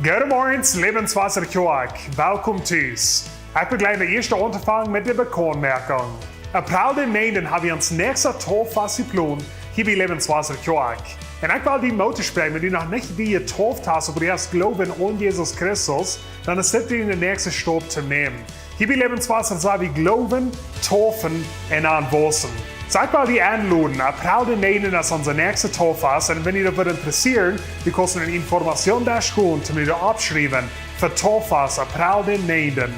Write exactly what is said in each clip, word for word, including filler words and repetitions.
Goodemorjes, Lebenswasser Kjoakj. Welkom tus. Ekj well jlikj daut ieeschte aunfangen met de Bekauntmoakjunk. April dän näajenden hab wie ons näakjstet Tauffast jeplont hia bie Lebenswasser Kjoakj. Un ekj well die Moot spräakjen, wan du noch nich die jetauft hast, oba du hast Gloowen aun Jesus Christus, dan es dit de näakjste Staup to nämen. Hia bie Lebenswasser sell wie gloowen, taufen un aunwausen. Soo ekj well die enloden, April dän näajenden es onse näakjste Tauffast, un wan die daut wudd interesseren, du kaust no de Informationsdesk gonen, toom die oppschriewen, fa Tauffast, April dän näajenden.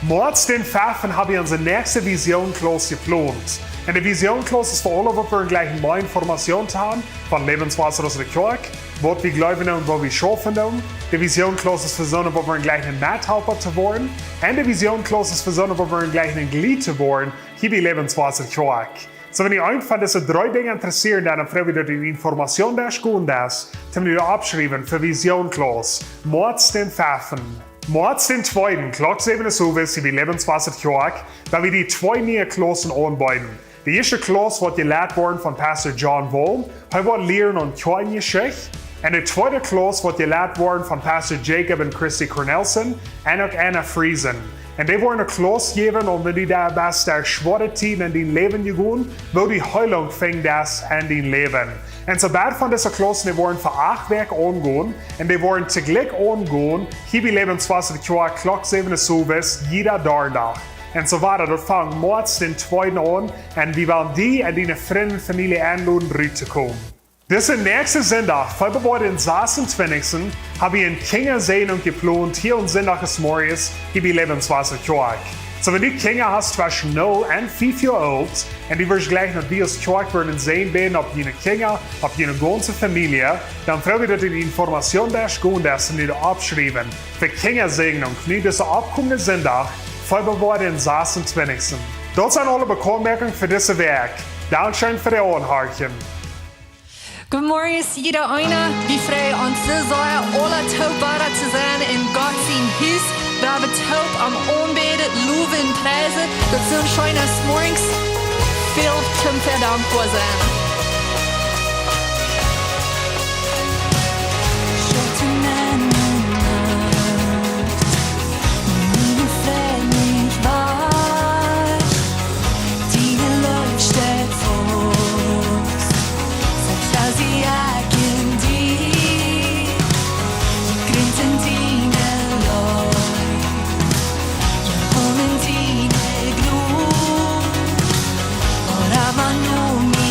Moaz dän feften hab wie onse näakjste Vision Class jeplont. Un de Vision Class es fa aule, waut wie jlikj mea Information haben von Lebenswasser aus de Kjoakj, waut wie gloowen un waut wie schaufen doonen. De Vision Class es fa soone, waut wie jlikj een Methalpa to woaren. Un de Vision Class es fa soone, waut wie jlikj een Glied to woaren, hia bie Lebenswasser Kjoakj. Soo wan die eent von dise dree Dinja interesseren, dan froag wie daut du de Informationsdesk gonen deist, toom die oppschriewen fa Vision Class, Moaz dän feften. Moaz dän tweeden, Klock säwen Uhr owes, hia bie Lebenswasser Kjoakj, woa wie die twee niee Klaussen aunbeeden. De ieeschte Klauss woat jeleit woaren von Pastor John Wall. Hee woat lieren aun Kjoakjenjeschicht. Un de tweede Klauss woat jeleit woaren von Pastor Jacob un Christy Cornelsen un uk Anna Friesen. Un dee woaren eene Klauss jäwen, om wan du derch best derch schwoare Tieden en dien Läwen jegonen, woo du Heelunk finjen deist en dien Läwen. Un soo beid von dise Klaussen, dee woaren fa acht Wäakj aungonen. Un dee woaren toojlikj aungonen, hia bie Lebenswasser Kjoakj, Klock säwen Uhr owes, jieda Donnadach. Un soo wieda, daut fangt Moaz dän tweeden aun, un wie wellen die un diene Frind un Famielje enloden, ruttokomen. Disen näakjsten Sindach, Februar dän sasuntwintichsten, hab wie eene Kjinjasäajnunk jeplont, hia aum Sindach zemorjes, hia bie Lebenswasser Kjoakj. Soo wan du Kjinja hast tweschen null un fief Joa oolt, un du wurscht jlikj no dise Kjoakj wudden säajnen bäden opp june Kjinja, opp june gaunze Famielje, dan froag wie daut du de Informationsdesk gonen deist un die oppschriewen fa Kjinjasäajnunk, nu disen oppkomenden Sindach, Februar dän sasuntwintichsten. Daut sent aule Bekauntmoakjungen fa dise Wäakj. Dankscheen fa daut Aunhorchen. Goodemorjes, jieda eena. Wie freien ons soo sea, aule toop wada to sennen en Gott sien Hus. Wie haben toop aum aunbäden, lowen un priesen. Daut es soo scheen zemorjes. Väl toom Dank fa sennen. Schatten en de Nacht, miene Freid nich wajch, diene Leew steit faust. Sajcht, aus ekj en die, jekjrinjt en diene Leew, jeholt en diene Gnod, ora mano mi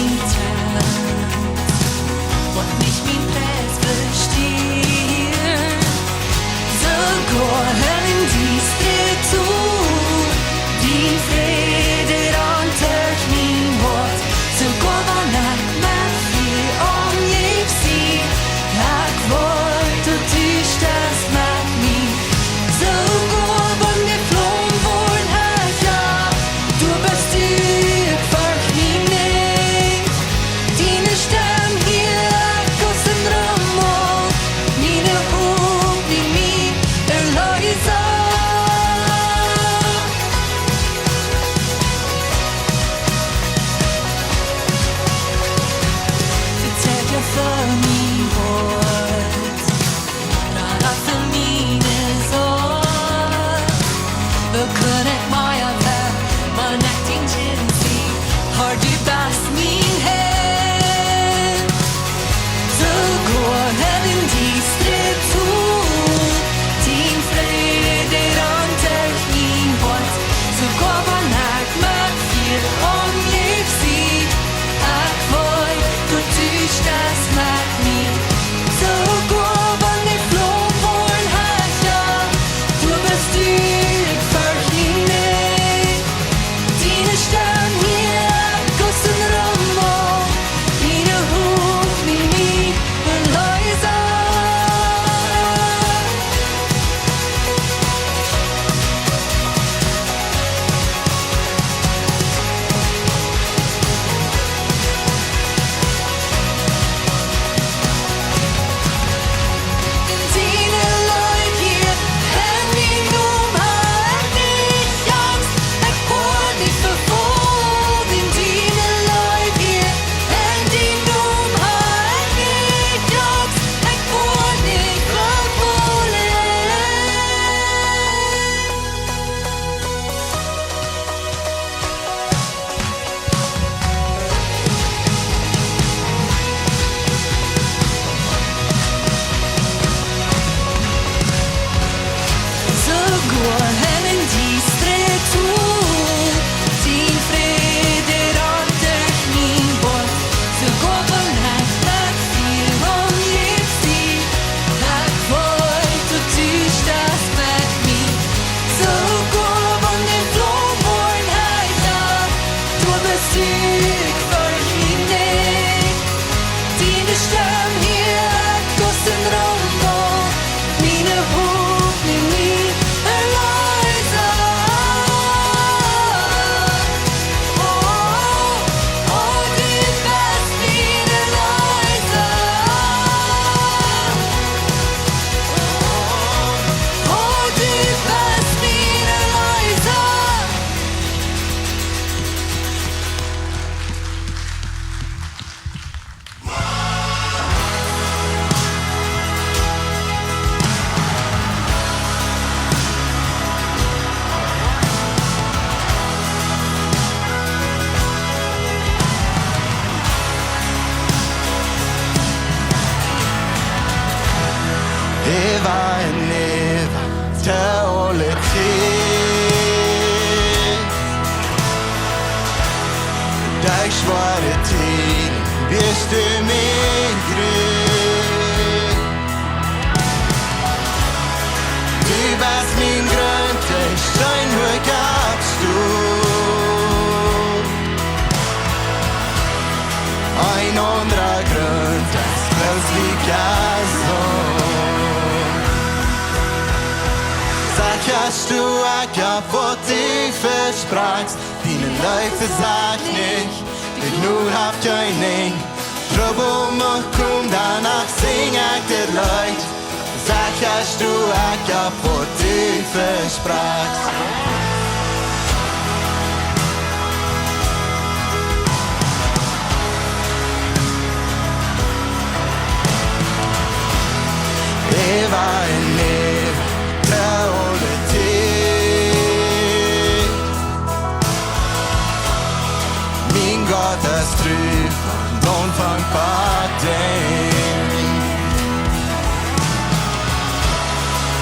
Äwa un äwa, to aule Tiet. Derch schwoare Tieden best du mien Grund. Du best mien Grunt, de Steen, wua ekj opp sto. Een aundra Grunt es bloos wia ekj sie. Sajchst du, ekj hab waut du vesprakjst. Diene Leew sajcht nich, de Jnod haft kjeen Enj. Trubbel mucht komen, doano sinj ekj dit Leet. Sajchst du, ekj hab waut du vesprakjst. Äwa un äwa, to aule Tiet. Mien Gott es tru von Aunfank bat Enj.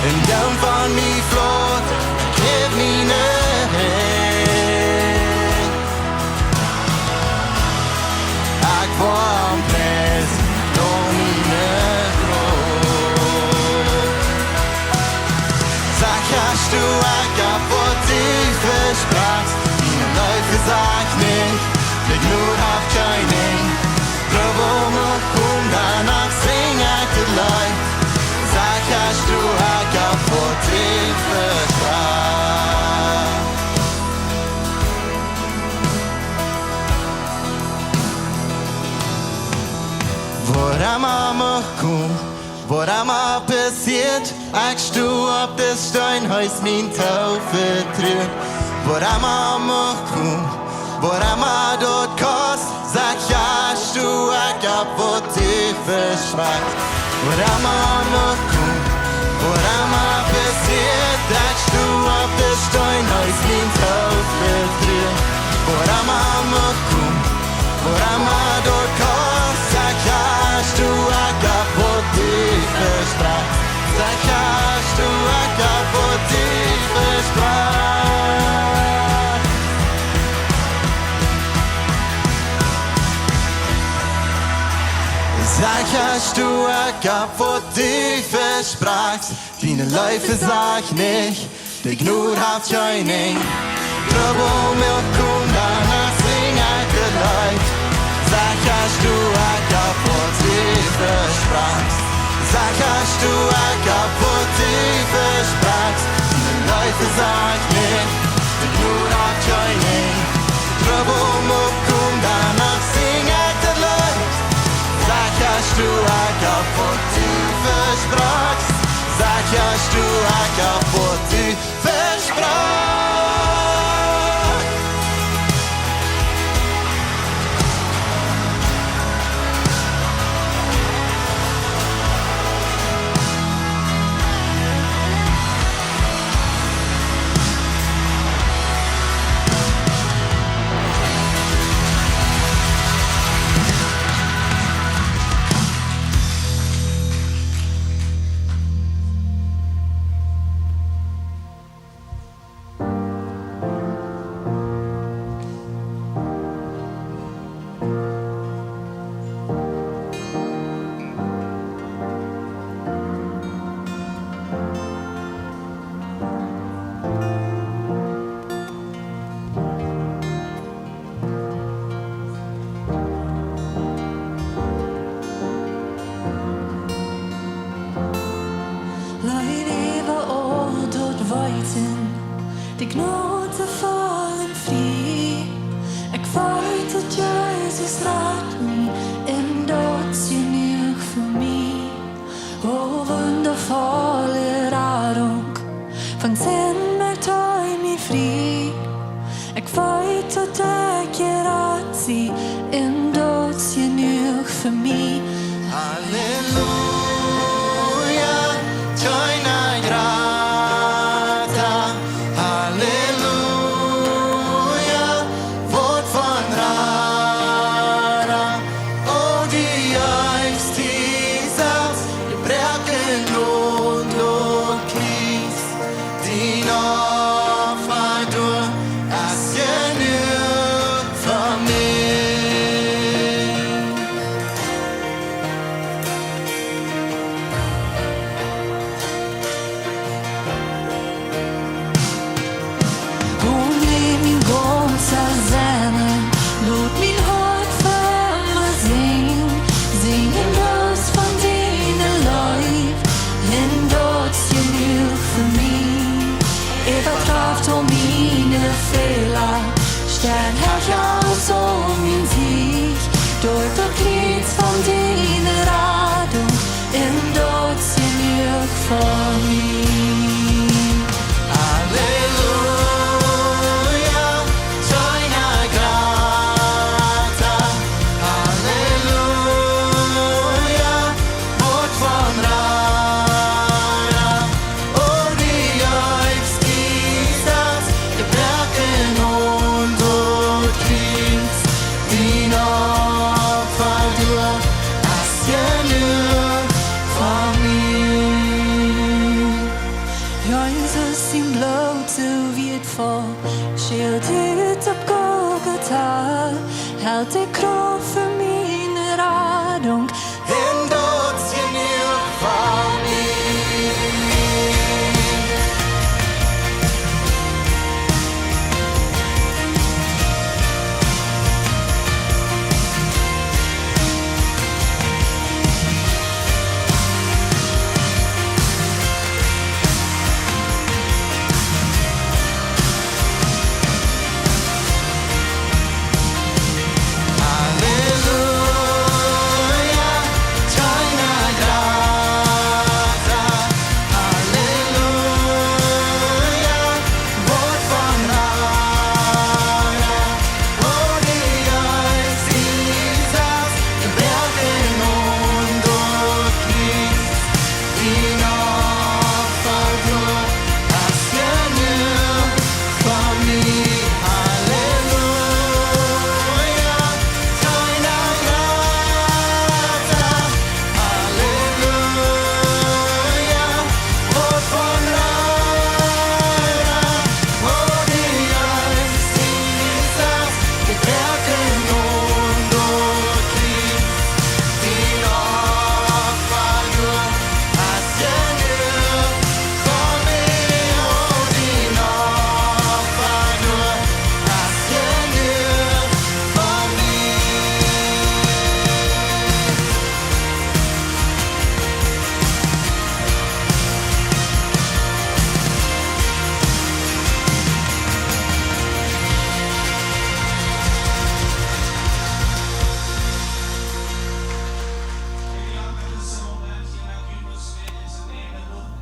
Un dan von mie flott, jeff mie een Enj. Ekj woa am priesen, no miene Grund. Sajchst du, ekj hab waut du vesprakjst. Diene Leew sajcht nich, de Jnod haft kjeen Enj. Trubbel mucht komen, doano sinj ekj dit Leet. Sajchst du, ekj hab waut du vesprakjst. Waut emma mucht komen, waut emma passieet, ekj sto opp dän Steen, hee es mien Toovetrun. Waut emma mucht komen, waut emma daut kost, sajchst du, ekj hab waut du vesprakjst. Waut emma mucht komen, waut emma passieet, ekj sto opp dän Steen, hee es mien Toovetrun. Waut emma mucht komen, waut emma daut kost, sajchst du, ekj hab waut du vesprakjst. Sajchst du, ekj hab waut du vesprakjst. Sajchst du, ekj hab waut du vesprakjst. Diene Leew sajcht nich, de Jnod haft kjeen Enj. Trubbel mucht komen, doano sinj ekj dit Leet. Sajchst du, ekj hab waut du vesprakjst. Sajchst du, ekj hab waut du vesprakjst. Diene Leew sajcht nich, de Jnod haft kjeen Enj. Trubbel mucht komen, doano sinj ekj dit Leet. Sajchst du, ekj hab waut du vesprakjst. Sajchst du, ekj hab waut du vesprakjst. Leew äwa aul daut weeten, de Jnod to faulen frie. Ekj weet daut Jesus rat mie, un daut es jenuach fa mie. O wundavolle Radunk, von Sind moakt hee mie frie. Ekj weet daut ekj jerat sie, un daut es jenuach fa mie. Halleluja, kjeena jrata. Halleluja, waut von rara. O du jeefst die selfst, de Bräakjen lowen.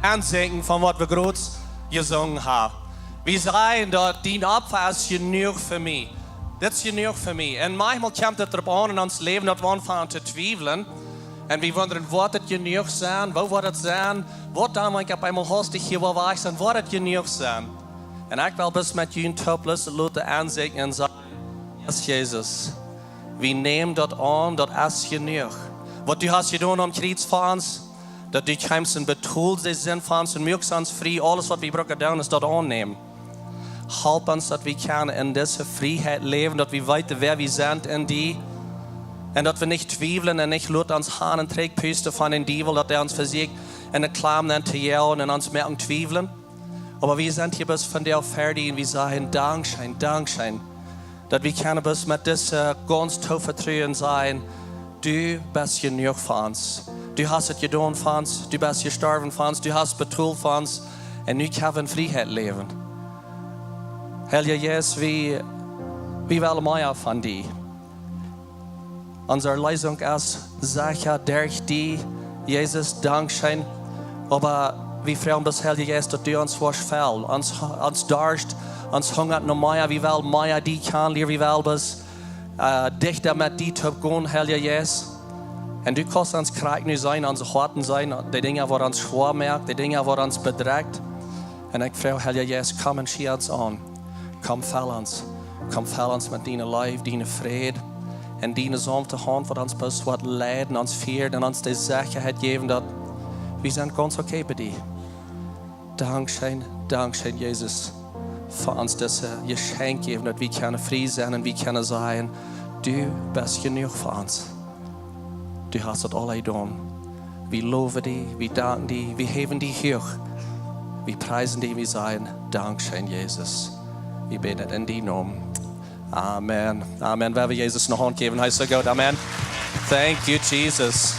Aunseenen von waut wie groot jesungen haben. Wie sajen daut dien Opfa es jenuach fa mie. Dit es jenuach fa mie. Un maunchmol kjemt et doaropp aun en ons Läwen daut wie aunfangen to twiewlen. Un wie wundren, woat et jenuach sennen? Woo woat et sennen? Waut dan, wan ekj opp eemol hastich hia woa wajch sennen? Woat et jenuach sennen? Un ekj well bloos met junt toop loten aunseenen un sajen: Yes, Jesus, wie nämen daut aun, daut es jenuach. Waut du hast jedonen aum Kjriez fa ons, daut du kjeemst un betolst de Sind fa ons un muakst ons frie. Aules waut wie brucken doonen es daut aunnämen. Halp ons daut wie kjennen en dise Frieheit läwen, daut wie weeten wäa wie sent en die. Un daut wie nich twiewlen un nich loten ons Hoaten trigj pusten von dän Diewel, daut hee ons vesieekjt en de Klam nenn to joagen un ons moaken twiewlen. Oba wie sent hia bloos vondoag fa die un wie sajen: Dankscheen, dankscheen. Daut wie kjennen bloos met dise gaunz too vetruen sajen: Du best jenuach fa ons. Du hast et jedonen fa ons. Du best jestorwen fa ons. Du hast betolt fa ons. Un nu kjenn wie en Frieheit läwen. Heilja Jeist, wie, wie wellen mea von die. Onse Erleesunk es secha derch die, Jesus, dankscheen. Oba wie froagen bloos, Heilja Jeist, daut du ons woascht fellen. Ons, ons darscht, ons hungat no mea, wie wellen mea die kjanen lieren, wie wellen bloos, äh, dichta met die toop gonen, Heilja Jeist. Un du kaust ons krakjt nu seenen, onse Hoaten seenen, de Dinja waut ons schwoa moakt, de Dinja waut ons bedrekjt. Un ekj froag, Heilja Jeist, komm un schie ons aun. Komm, fell ons. Komm, fell ons met diene Leew, diene Fräd un diene saunfte Haunt, waut ons bloos woat leiden, ons fieren un ons de Sechaheit jäwen, daut wie sent gaunz okay bie die. Dankscheen, dankscheen, Jesus, fa ons dise Jeschenkj jäwen, daut wie kjennen frie sennen un wie kjennen sajen: Du best jenuach fa ons. Du hast daut aula jedonen. Wie lowen die, wie danken die, wie häwen die huach. Wie priesen die, wie sajen: Dankscheen, Jesus. Wie bäden en dienen Nomen. Amen. Amen. Wie wellen Jesus eene Haunt jäwen. Hee es soo goot. Amen. Thank you, Jesus.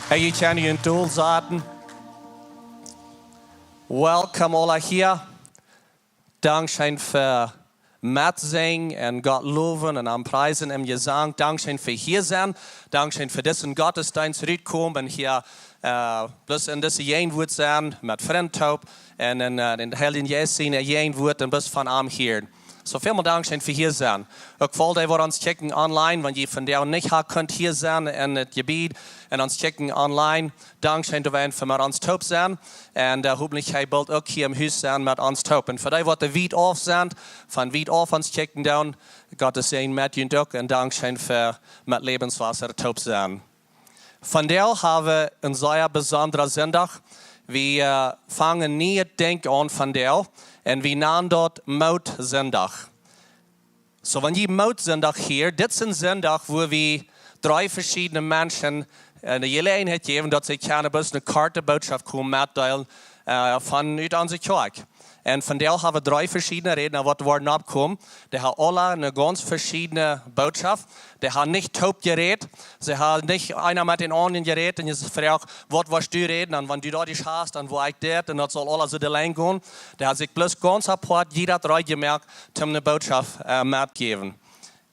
Hey, jie kjennen junt dol saten. Welcome, aula hia. Dankscheen fa metsennen un Gott lowen un am priesen em Jesank. Dankscheen fa hia sennen. Dankscheen fa disen Gottesdeenst rutkomen un hia, äh, bloos en dise Jäajenwuat sennen met Frind toop un en, äh, dän Heiljen Jeist siene Jäajenwuat un bloos von am hieren. Soo, välmol dankscheen fa hia sennen. Uk fa dee waut ons kjikjen online, wan jie vondoag nich ha kunt hia sennen en daut Jebied un ons kjikjen online. Dankscheen doawäajen fa met ons toop sennen. Un, äh, hopentlich hee boolt uk hia em Hus sennen met ons toop. Un fa dee waut wiet auf sent, von wiet auf ons kjikjen doonen, Gott sien Säajen met junt uk. Un dankscheen fa met Lebenswasser toop sennen. Vondoag hab wie een sea besondra Sindach. Wie, äh, fangen een nieet Dinkj aun vondoag. Un wie nanen daut Mootsindach. Soo, wan jie Mootsindach hieren, dit es een Sindach, wua wie dree veschiedne Menschen, äh, de Jeläajenheit jäwen, daut see kjennen bloos eene korte Bootschoft komen metdeelen, äh, von ut onse Kjoakj. Un vondoag hab wie dree veschiedne Rädna, waut woaren oppkomen. Dee haben aula eene gaunz veschiedne Bootschoft. Dee haben nich toop jerät. See haben nich eena met dän aundren jerät un jefroagt: Waut woascht du räden? Un wan du daut hast, dan woa ekj dit. Un daut saul aula soo de Lenj gonen. Dee haben sikj bloos gaunz apoat, jieda dree jemoakt, om eene Bootschoft, äh, mettojäwen.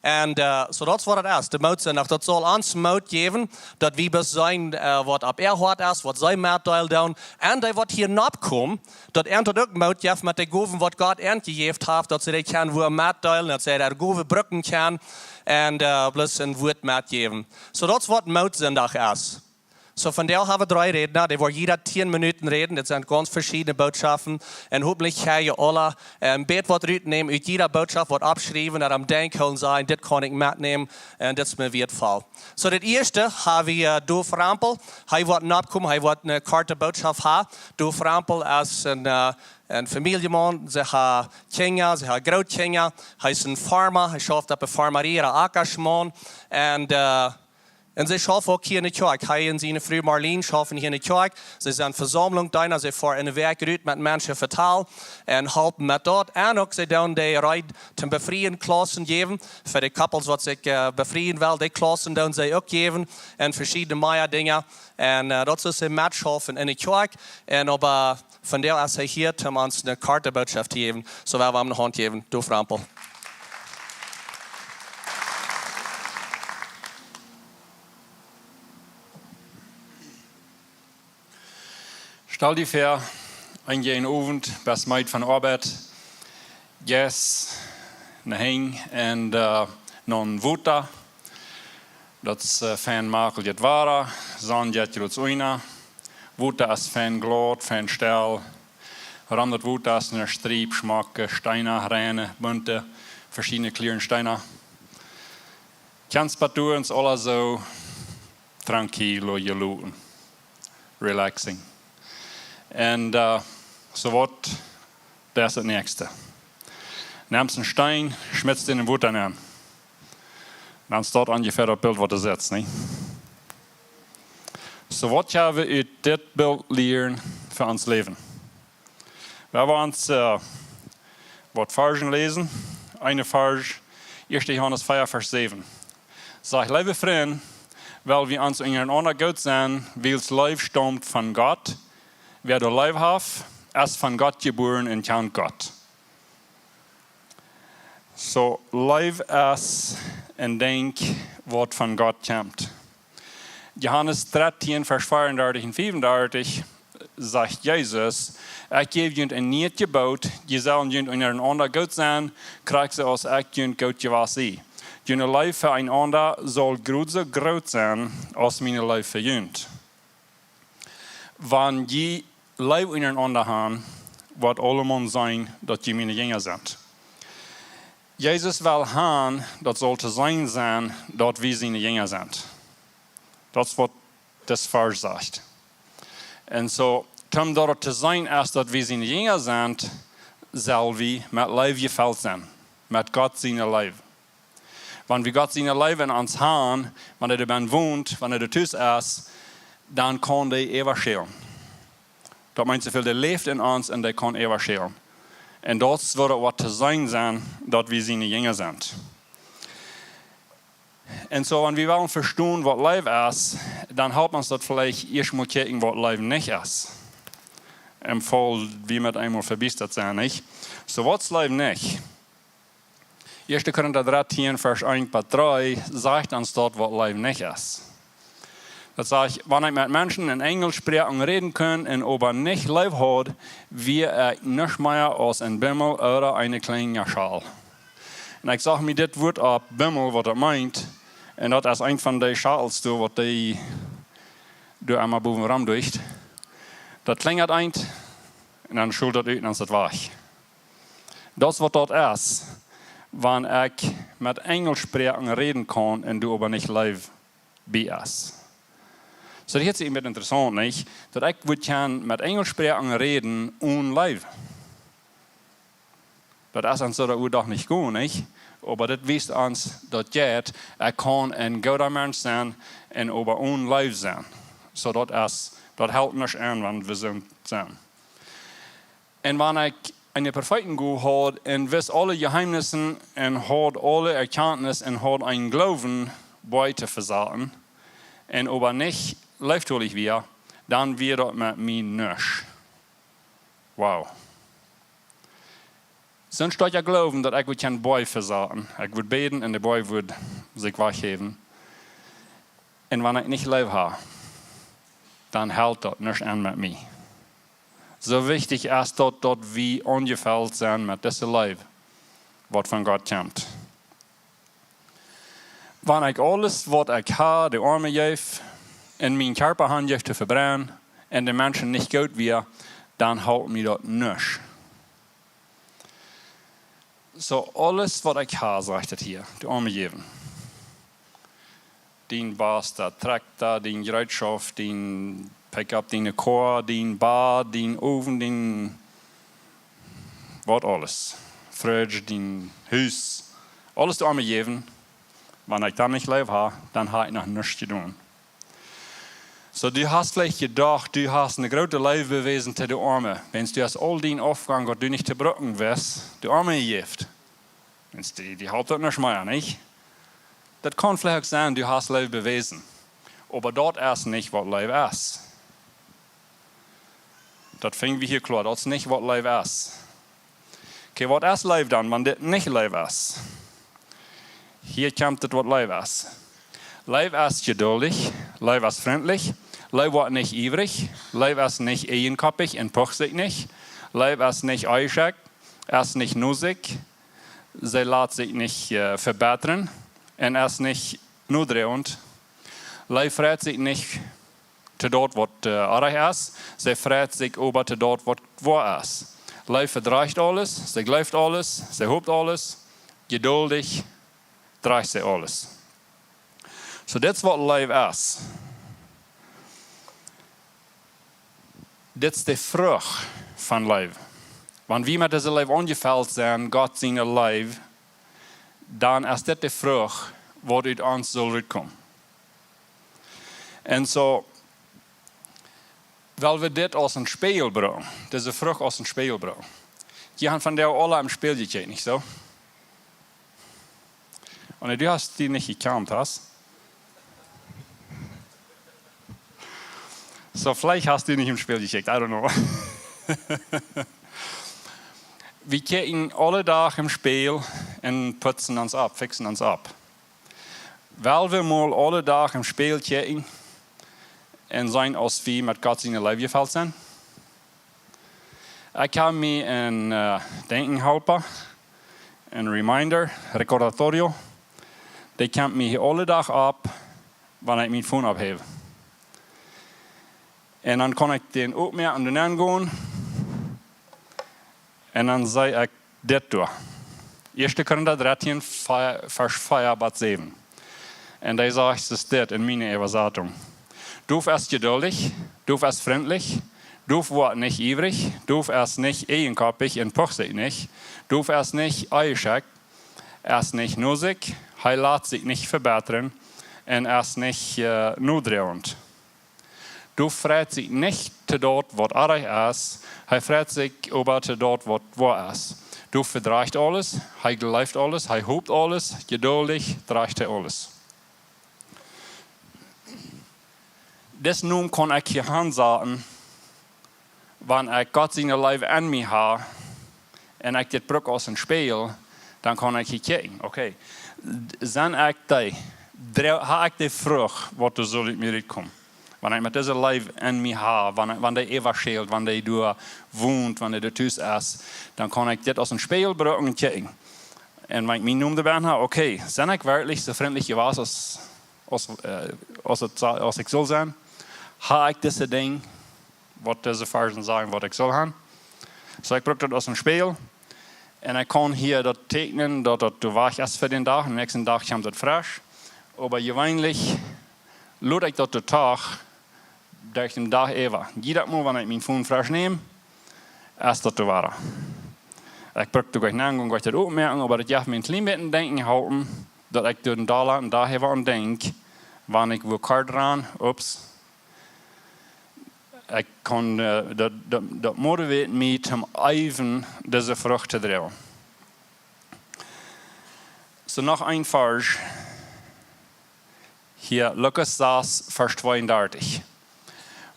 Un, äh, soo daut es waut et es, de Mootsindach. Daut saul ons Moot jäwen, daut wie bloos seenen, äh, waut opp äa Hoat es, waut see metdeelen doonen. Un dee waut hia nopp komen, daut an daut uk Moot jeft met de Gowen, waut Gott an jejäft haft, daut see dee kjennen wua metdeelen, daut see äare Gowen brucken kjennen un, äh, bloos een Wuat metjäwen. Soo daut es waut Mootsindach es. Soo, vondoag hab wie dree Rädna, dee woaren jieda tieen Minuten räden. Dit sent gaunz veschiedne Bootschoften. Un hopentlich kjenn jie aula, äh, een bät waut rutnämen ut jieda Bootschoft, waut oppschriewen, daut aum Denkjen hoolen, sajen: Dit kaun ekj metnämen un dit es mie wieetvoll. Soo, daut ieeschte hab wie, äh, Doof Rampel. Hee woat nopp komen, hee woat eene korte Bootschoft haben. Doof Rampel es een, äh, een Famieljeman, see haben Kjinja, see haben Grootkjinja. Hee es een Farma, hee schauft opp eene Farmarie, een Ackerschmaun. Un, äh, un see schaufen uk hia enne Kjoakj. Hee un siene Fru Marlene schaufen hia enne Kjoakj. See sent Vesaumlungsdeena, see foaren enne Wäakj rut met Menschen vetalen un halpen met daut. Un uk see doonen dee Reed toom Befrieen Klaussen jäwen. Fa de Couples waut sikj, äh, befrieen wellen, dee Klaussen doonen see uk jäwen. Un veschiedne mea Dinja. Un, äh, daut es soo met schaufen enne Kjoakj. Un oba vondoag es hee hia, om ons eene korte Bootschoft to jäwen. Soo wie woaren am eene Haunt jäwen. Doof Rampel. Stal die väa, Een jäajen Owent, best meed von Oabeit, jeist no Heim un, äh, no Wota. Daut es, äh, fein maklich, daut Wota, Sonn jeit jrods unja. Wota es fein glaut, fein stell. Rom daut Wota es een Striep schmocke Steena, reine, bunte, veschiedne Kjlieren Steena. Kjans bat doa es aules soo tranquilo jeloten, relaxing. Un, äh, soo waut, daut es daut näakjste. Nemst een Steen, schmietst dän em Wota nenn. Dan steit onjefäa daut Bilt, waut du sitst, nä? Soo waut kjenn wie ut dit Bilt lieren fa ons Läwen? Wie woaren ons, äh, waut Varzen läsen. Een Varsch, ieeschte Johanes vea, Varsch säwen. Sajcht: Leewe Frind, well wie ons unjarenaunda goot sennen, wiels Leew staumt von Gott. Wäa doa Leew haft, es von Gott jebuaren un kjant Gott. Soo, Leew es een Dinkj, waut von Gott kjemt. Johanes dartieen, Varsch veeaundartich un fiefundartich sajcht Jesus: Ekj jäw junt een niet Jeboot, jie sellen junt unjarenaunda goot sennen, krakjt soo aus ekj junt goot jewast sie. June Leew fa eenaunda saul jrod soo groot sennen aus miene Leew fa junt. Wan jie Leew unjarenaunda han, woat aulemaun seenen, daut jie miene Jinja sent. Jesus well han, daut saul to seenen sennen, daut wie siene Jinja sent. Daut es waut dis Varsch sajcht. Un soo, om daut to seenen es, daut wie siene Jinja sent, sell wie met Leew jefelt sennen, met Gott siene Leew. Wan wie Gott siene Leew en ons han, wan hee doabennen wont, wan hee doa tus es, dan kaun dee äwaschälen. Daut meent soo väl, dee läft en ons un dee kaun äwaschälen. Un daut es waut, waut to seenen sennen, daut wie siene Jinja sent. Un soo, wan wie wellen vestonen, waut Leew es, dan halpt ons daut veleicht ieescht mol kjikjen, waut Leew nich es. Em Faul, wie met eemol vebiestat sennen, nich? Soo, waut es Leew nich? Ieeschte Korinta dartieen, Varsch eent bat dree sajcht ons daut, waut Leew nich es. Daut sajcht: Wan ekj met Menschen en Enjelssproaken räden kunn un oba nich Leew haud, wia ekj nuscht mea aus een Bimmel ooda eene kjliene Schal. Un ekj sach mie dit Wuat opp, Bimmel, waut daut meent. Un daut es eent von dee Schauls doa, waut dee doa emma bowen rom deit. Daut kjlinjat eent, un dan schult daut ut un dan es daut wajch. Daut es waut daut es, wan ekj met Enjelssproaken räden kaun un doa oba nich Leew bie es. Soo, daut es een bät interessaunt, nich? Daut ekj wudd kjennen met Enjelssproaken räden one Leew. Daut es ons soo, daut wudd doch nich gonen, nich? Oba daut wiest ons, daut jeit, ekj kaun een gooda Mensch sennen un oba one Leew sennen. Soo, daut es, daut halpt nuscht aun, wan wie soo sent. Un wan ekj eenen Profeeten jehaut haud un wist aule Jeheemnissen un haud aule Erkjantnis un haud eenen Gloowen, Boaj to vesaten, un oba nich leeftolich wia, dan wia daut met mie nuscht. Wow. Soon stoakja Gloowen, daut ekj wudd kjennen Boaj vesaten. Ekj wudd bäden un de Boaj wudd sikj wajchhäwen. Un wan ekj nich Leew ha, dan halpt daut nuscht aun met mie. Soo wichtich es daut, daut wie aunjefelt sent met dise Leew, waut von Gott kjemt. Wan ekj aules, waut ekj ha, de Oame jeef, un mienen Kjarpa hanjeef to vebrennen, un de Menschen nich goot wia, dan halpt mie daut nuscht. Soo, aules, waut ekj ha, sajcht daut hia, de Oame jäwen. Dien basta Trakta, dien Jereetschoft, dien Pickup, diene Koa, dien Bad, dien Owen, dien, waut aules. Fridge, dien Hus. Aules de Oame jäwen. Wan ekj dan nich Leew ha, dan ha ekj noch nuscht jedonen. Soo, du hast veleicht jedocht, du hast eene groote Leew bewäsen to de Oame. Wan du hast aul dien Aufgank, waut du nich to brucken wist, de Oame jejäft. Wan du, dee halpt daut nuscht mea, nich? Daut kaun veleicht uk sennen, du hast Leew bewäsen. Oba daut es nich, waut Leew es. Daut finj wie hia kloa, daut es nich, waut Leew es. Okay, waut es Leew dan, wan dit nich Leew es? Hia kjemt daut, waut Leew es. Leew es jeduldich, Leew es frintlich, Leew woat nich iewrich, Leew es nich eajenkoppich un pucht sikj nich, Leew es nich onjeschekjt, es nich no sikj, see lat sikj nich äh, vebätren un es nich nodroagent. Leew freit sikj nich to daut waut äh, oajch es, see freit sikj oba to daut waut woa es. Leew vedrajcht aules, see jleeft aules, see hopt aules, jeduldich drajcht see aules. Soo, dit es waut Leew es. Dit es de Frucht von Leew. Wan wie met dise Leew aunjefelt sent, Gott siene Leew, dan es dit de Frucht waut ut ons saul rutkomen. Un soo, well wie dit aus een Spieejel brucken, dise Frucht aus een Spieejel brucken. Jie haben vondoag aule em Spieejel jekjikjt, nich soo? Un du hast die nich jekjant, hast? Soo, veleicht hast du nich em Spieejel jekjikjt, I don't know. Wie kjikjen aule Dach em Spieejel un putzen ons opp, fixen ons opp. Well wie mol aule Dach em Spieejel kjikjen un seenen aus wie met Gott siene Leew jefelt sent? Ekj hab mie een äh, Denkjenhalpa, een reminder, recordatorio. Dee kjemt mie aule Dach opp, wan ekj mien Phone opphäw. Un dan kaun ekj dän oppmoaken un doa nenn gonen. Un dan see ekj dit doa. Ieeschte Korinta dartieen, Varsch vea bat säwen. Un dee sajcht es dit en miene Äwasatunk: Doaf es jeduldich, doaf es frintlich, doaf woat nich iewrich, doaf es nich eajenkoppich un pucht sikj nich, doaf es nich onjeschekjt, es nich no sikj, hee lat sikj nich vebätren un es nich äh, nodroagent. Doaf freit sikj nich to daut waut oajch es, hee freit sikj oba to daut waut woa es. Doaf vedrajcht aules, hee jleeft aules, hee hopt aules, jeduldich drajcht hee aules. Dis Nomen kaun ekj hia hansaten, wan ekj Gott siene Leew en mie hab un ekj dit bruk aus een Spieejel, dan kaun ekj hia kjikjen, okay, sent ekj dee, dro- hab ekj de Frucht waut doa saul ut mie rutkomen? Wan ekj met dise Leew en mie hab, wan, wan dee äwaschält, wan dee doa wont, wan dee doa tus es, dan kaun ekj dit aus een Spieejel brucken un kjikjen. Un wan ekj mien Nomen doabie hab, okay, sent ekj werkjlich soo frintlich jewast aus, aus, äh, aus, et, aus ekj saul sennen? Hab ekj dise Dinja, waut dise Varsch sajen, waut ekj saul haben? Soo, ekj bruk daut aus een Spieejel. Un ekj kaun hia daut täkjnen, daut daut doa wajch es fa dän Dach. Un dän näakjsten Dach kjemt daut fresch. Oba jeweenlich lot ekj daut doa doch, derch dän Dach äwa. Jieda Mol, wan ekj mien Phone fresch näm, es daut doa wada. Ekj bruk doa nich nenn gonen, nich daut oppmoaken, oba daut jeft mie een kjlien bät denkjen halpen, daut ekj doa een Dach, een Dach äwa aun denkj, wan ekj wua kort ran, ups, ekj kaun, äh, daut, daut, daut motiviert mie toom äwen dise Frucht to droagen. Soo, noch een Varsch. Hia, Lukas sas, Varsch tweeundartich.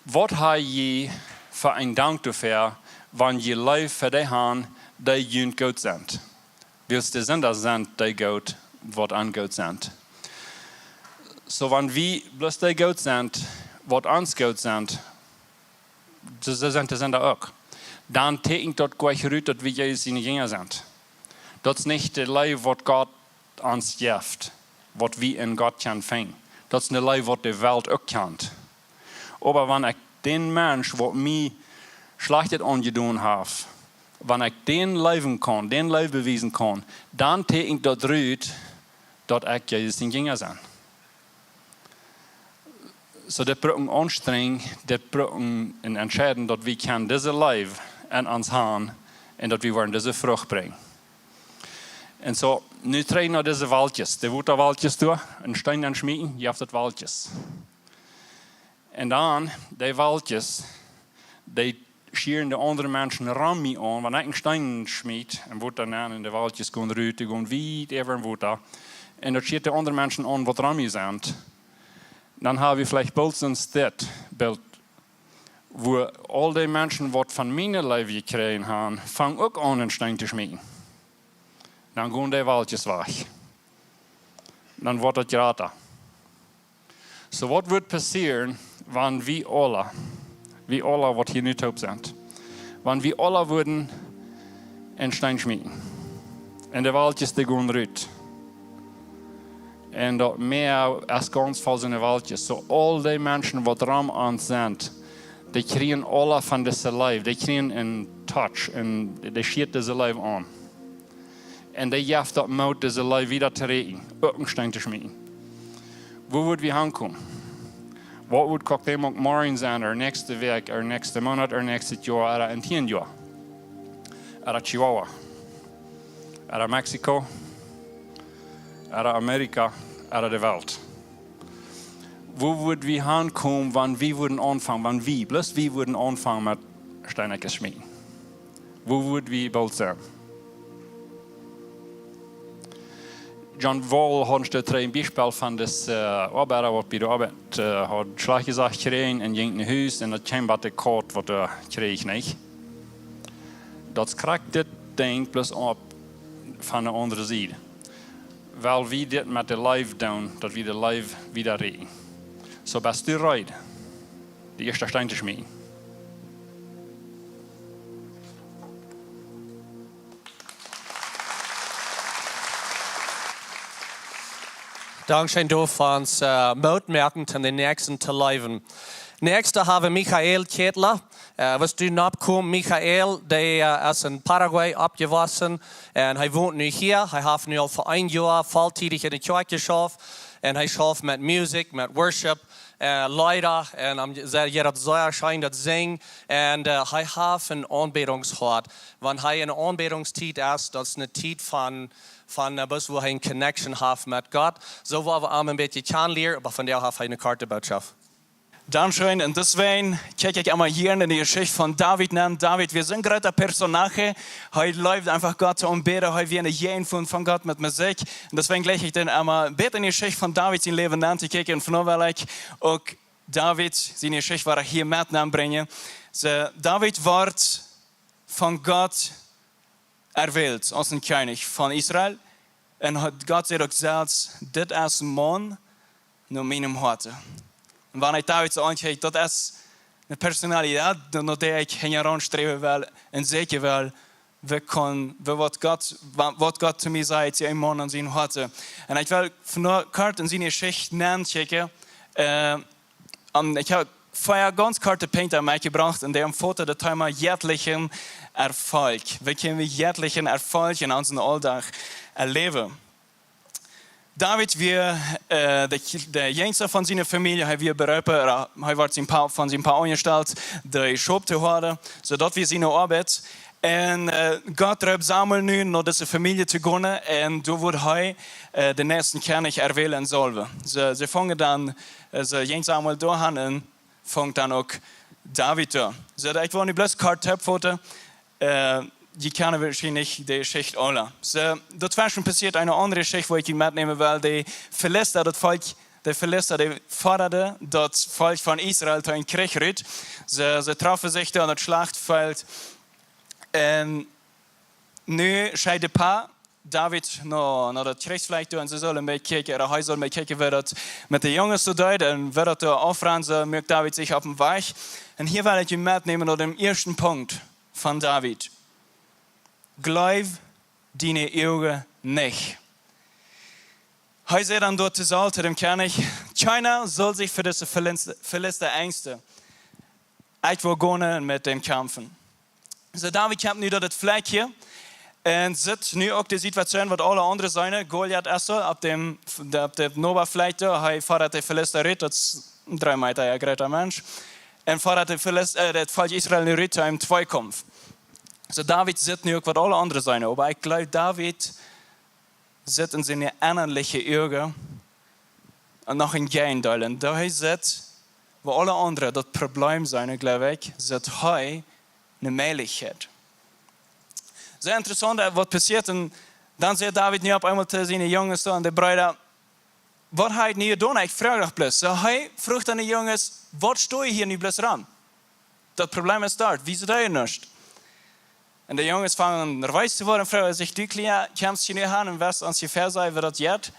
Waut hab jie fa een Dank doafäa, wan jie Leew fa dee han, dee junt goot sent? Wiels de Sinda sent dee goot, waut an goot sent. Soo, wan wie bloos dee goot sent, waut ons goot sent, soo, soo sent de Sinda uk. Dan täkjent daut goanich rut, daut wie Jesus siene Jinja sent. Daut es nich de Leew, waut Gott ons jeft, waut wie en Gott kjennen finjen. Daut es ne Leew, waut de Welt uk kjant. Oba wan ekj dän Mensch, waut mie Schlajchtet aunjedonen haft, wan ekj dän leewen kaun, dän Leew bewiesen kaun, dan täkjent daut rut, daut ekj Jesus sien Jinja sie. Soo, dit brukt ne Aunstrenjunk, dit brukt ne Entscheidunk, daut wie kjennen dise Leew en ons han un daut wie woaren dise Frucht brinjen. Un soo, nu trigj no dise Walkjes, de Wotawalkjes doa, een Steen nenschmieten, jie haben daut Walkjes. Un dan, dee Walkjes, dee schieren de aundre Menschen rom mie aun, wan ekj een Steen schmiet, un Wota nenn, un de Walkjes gonen rut, dee gonen wiet äwa daut Wota. Un daut schieet de aundre Menschen aun, waut rom mie sent. Dan hab wie veleicht boolt soon Städ, Bilt, wua aul dee Menschen, waut von miene Leew jekjräajen haben, fangen uk aun, een Steen to schmieten. Dan gonen dee Walkjes wajch. Dan woat daut jrata. Soo, waut woat passieren, Wan wie aula, wie aula waut hia nu toop sent, wan wie aula wudden en Steen schmieten, en de Weltjes, dee gonen rut, en daut Mäa es gaunz voll soone Weltjes, soo aul dee Menschen waut rom ons sent, dee kjrieen aula von dise Leew, dee kjrieen en touch, en dee schieet dise Leew aun. En dee jeft daut Moot, dise Leew wieda to räakjen, uk en Steen to schmieten. Wua wudd wie hankomen? Waut wudd Cuauhtémoc morjen sennen, ooda näakjste Wäakj, ooda näakjsten Moonat, ooda näakjstet Joa, ooda en tieen Joa? Ooda Chihuahua? Ooda Mexiko? Ooda Amerika? Ooda de Welt? Wua wudd wie hankomen, wan wie wudden aunfangen, wan wie, bloos wie wudden aunfangen met Steenkjes schmieten? Wua wudd wie boolt sennen? John Wall haud een Biespel von dis, äh, Oabeida, waut bie de Oabeit, äh, haud schlajcht jesajcht jekjräajen un jinkj no Hus un daut kjeem bie de Kaut, waut doa kjrieech ekj nich. Daut krakjt dit Dinkj bloos opp von de aundre Sied. Well wie dit met de Leew doonen, daut wie de Leew wieda räakjen? Soo, best du reed, de ieeschte Steen to schmieten? Dankscheen, du fast, äh, Moot moaken, om dän Näakjsten to leewen. Näakjste hab wie Michael Kjetla. Äh, waut du nopp kjemst, Michael, dee, äh, es en Paraguay oppjewossen. Un hee wont nu hia. Hee haft nu aul fa een Joa volltiedich en de Kjoakj jeschauft. Un hee schauft met Musikj, met Worship, äh, Leeda. Un am, see, jo, daut es sea scheen, daut Sinjen. Un, äh, hee haft een Aunbädungshoat. Wan hee en Aunbädungstiet es, daut es eene Tiet von, von, äh, bloos wua hee eene Connection haft met Gott. Soo woa wie am een bät kjanen lieren, oba vondoag haft hee eene korte Botschaft. Dankscheen. Un deswäajen kjikj ekj emma hia en de Jeschicht von David nenn. David wia soon groota Personasch. Hee leewd eefach Gott to aunbäden. Hee wia en de Jäajenwunt von Gott met Musikj. Un deswäajen jleich ekj dan emma een bät en de Jeschicht von David sien Läwen nenn to kjikjen. Un vondoag well ekj uk David siene Jeschicht wada hia met nenn brinjen. See, David wort von Gott erwählt aus een Kjennich von Israel. Un haud, Gott säd uk selfst: "Dit es een Maun no mienem Hoaten." Un wan ekj David soo aunkjikj, daut es eene Personalität, no, no dee ekj hinjaraun sträwen well un seenen well, woo kaun, woo, waut Gott, wa-, waut Gott to mie sajcht, aus een Maun no sien Hoaten. Un ekj well vondoag kort en siene Jeschicht nenn kjikjen, äh, un ekj hab vea gaunz korte Punkten metjebrocht, un dee omfaten daut Thema jettlichen Erfolg. Woo kjenn wie jettlichen Erfolg en onsen Auldach erläwen? David wia, äh, de, de jinjsta von siene Famielje. Hee wia beroopen, ooda hee wort sien Pa-, von sien Pa aunjestalt, de Schop to hoaden. Soo daut wia siene Oabeit. Un, äh, Gott roopt Samuel nu, no dise Famielje to gonen, un doa wudd hee, äh, dän näakjsten Kjennich erwälen un saulwen. See, see fungen dan, äh, see jinkj Samuel doahan un fungen dan uk David doa. Soo, ekj well nu bloos kort toopfoten, äh, jie kjennen woascheinlich de Jeschicht aula. Soo, doatweschen passieet eene aundre Jeschicht, wua ekj junt metnämen well. De Filister, daut Volkj, de Filister, dee fodaden daut Volkj von Israel to eenen Kjrich rut. See, see troffen sikj doa aun daut Schlachtfelt. Un nu schekjt de Pa David no, no daut Kjrichsfeld doa, un see sullen met kjikjen, ooda hee sull met kjikjen, woo daut met de Junges soo deed, un woo daut doa aufrann. Soo moakt David sikj opp dän Wajch. Un hia well ekj junt metnämen no dän ieeschten Punkt von David. Gleew diene Uagen nich. Hee säd dan doa to Saul, to däm Kjennich: "Kjeena saul sikj fa dise Filins-, Filister enjsten. Ekj woa gonen un met dän kjamfen." Soo, David kjemt nu daut Feld hia un sitt nu uk de Situation, waut aule aundre seenen. Goliat es doa opp däm, opp däm Nobafeld doa, hee fodat de Filister rut, daut es een dree Meeta, jo, groota Mensch. Un fodat de Filis-, äh, daut Volkj Israel nu rut to eenen Tweikaumf. Soo, David sitt nu uk, waut aule aundre seenen. Oba ekj gleew, David sitt en siene ennaliche Uagen noch een Jäajendeel. Un doa hee sitt, wua aule aundre daut Problem seenen, gleew ekj, sitt hee ne Mäajlichkjeit. Sea interessaunt, äh, waut passieet. Un dan sajcht David nu opp eemol to siene Junges doa un de Breeda: "Waut hab ekj nu jedonen? Ekj froag doch bloos." Soo, hee fruach dan de Junges: "Waut stonen jie hia nu bloos rom? Daut Problem es doa, wie sent doa nich." Un de Junges fungen nerwees to woaren, froagen sikj: "Du Kjliena, kjemst hia nu han un west ons hia väasajen, woo daut jeit?"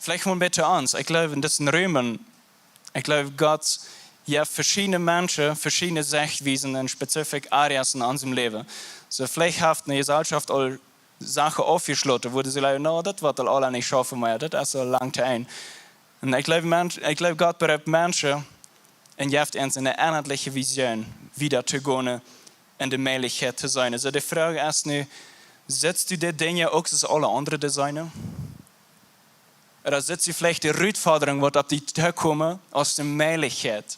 Veleicht wua bäta ons. Ekj jleew, en disen Rumen, ekj jleew, Gott jeft veschiedne Menschen veschiedne Sechtwiesen en specific areas en onsem Läwen. Soo, veleicht haft eene Jeselschoft aul Sachen aufjeschloten, wua see jleewen, no, daut woat aul aula nich schaufen, mau daut es aul lang to Enj. Un ekj jleew, Mensch, ekj jleew, Gott beroopt Menschen un jeft ons eene ennaliche Vision, wieda to gonen un de Mäajlichkjeit to seenen. Soo, de Froag es nu, sitst du de Dinja uk aus aule aundre to seenen? Ooda sitst du veleicht de Rutfodrunk, waut opp die tokomen, aus de Mäajlichkjeit?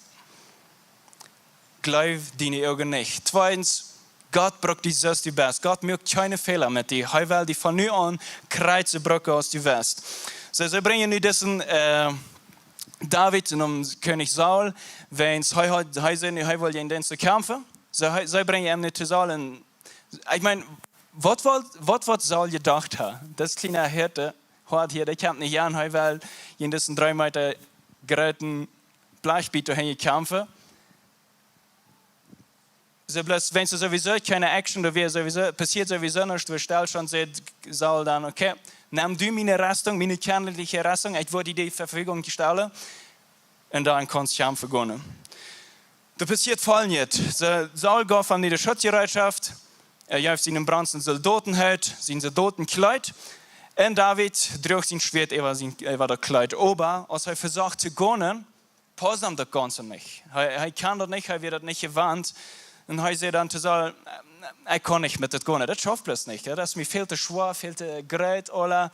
Jleew diene Uagen nich. Tweedens, Gott brukt die soo aus du best. Gott moakt kjeene Fäla met die. Hee well die von nu aun krakjt soo brucken aus du best. Soo, see brinjen nu disen, äh, David nom Kjennich Saul, wiels hee haud, hee säd nu, hee wull jäajen dän to kjamfen. Soo, hee, see brinjen am nu to Saul un, ekj meen, waut wull, waut wull Saul jedocht haben? Daut kjliene Hieed, Hoad hia, dee kjemt nich aun, hee well jäajen disen dree Meeta grooten Blechbiet doahan kjamfen. Soo bloos, wan soo sowieso kjeene Action doa wia, sowieso, passieet sowieso nuscht, wua Stillstand, säd Saul dan, okay, nemm du miene Rüstunk, miene kjennliche Rüstunk, ekj woa die dee Vefäajunk stalen, un dan kaust du kjamfen gonen. Doa passieet foljendet. Soo, Saul jeef am de Schutzjereetschoft, hee jeef sien bronsen Soldotenhoot, sien Soldotenkjleet, un David druach sien Schwieet äwa sien, äwa daut Kjleet. Oba aus hee vesocht to gonen, pausd am daut Gaunze nich. Hee, hee kunn daut nich, hee wia daut nich jewant. Un hee säd dan to Saul, ekj kaun nich met daut gonen, daut schauft bloos nich. Daut es mie väl to schwoa, väl to groot, ooda,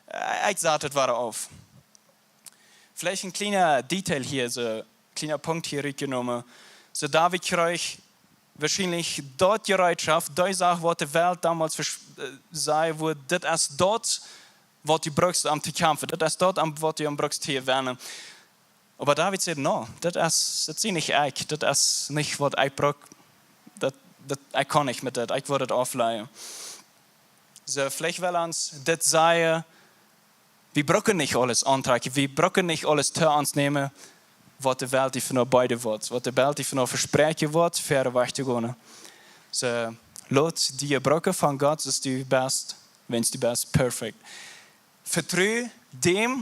äh, ekj sat daut wada auf. Veleicht een kjliena Detail hia, soo een kjliena Punkt hia rutjenomen. Soo David kjrieech woarschienlich daut Jereetschoft, dee Sach, waut de Welt donmols vers-, äh, säd, wua dit es daut, waut du brukst om to kjamfen. Dit es daut, om, waut du om brukst to jewennen. Oba David säd, no, dit es, dit sie nich ekj, dit es nich waut ekj bruk, daut, daut, ekj kaun nich met dit, ekj woa dit aufläjen. Soo, veleicht well ons dit sajen, wie brucken nich aules auntrakjen, wie brucken nich aules to ons nämen, waut de Welt die von beide woat, waut de Welt die von vespräakjen woat, ver wajch to gonen. Soo, lot die brucken von Gott, soo aus du best, wan du best perfekt. Vetru däm,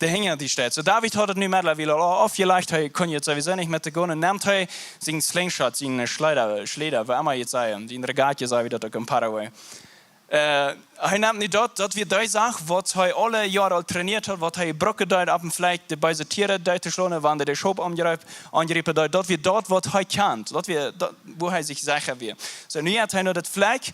dee hinja die steit. Soo, David haud daut nu met aul aufjelajcht, hee kunn nu sowieso nich met dee gonen. Nemt hee sienen Slingshot, siene Schleeda, Schleeda, woo emma jie daut sajen, siene Regatjes, soo aus wie daut uk en Paraguay. Äh, hee nemt nu daut, daut wia dee Sach, waut hee aule Joaren aul trainieet haud, waut hee brucken deed, opp een Flakj de beese Tieren doot to schlonen, wan dee de Schop aunjreep, aunjriepen deed, daut wia daut, waut hee kunn, daut wia daut, wua hee sikj secha wia. Soo, nu jeit hee no daut Flakj,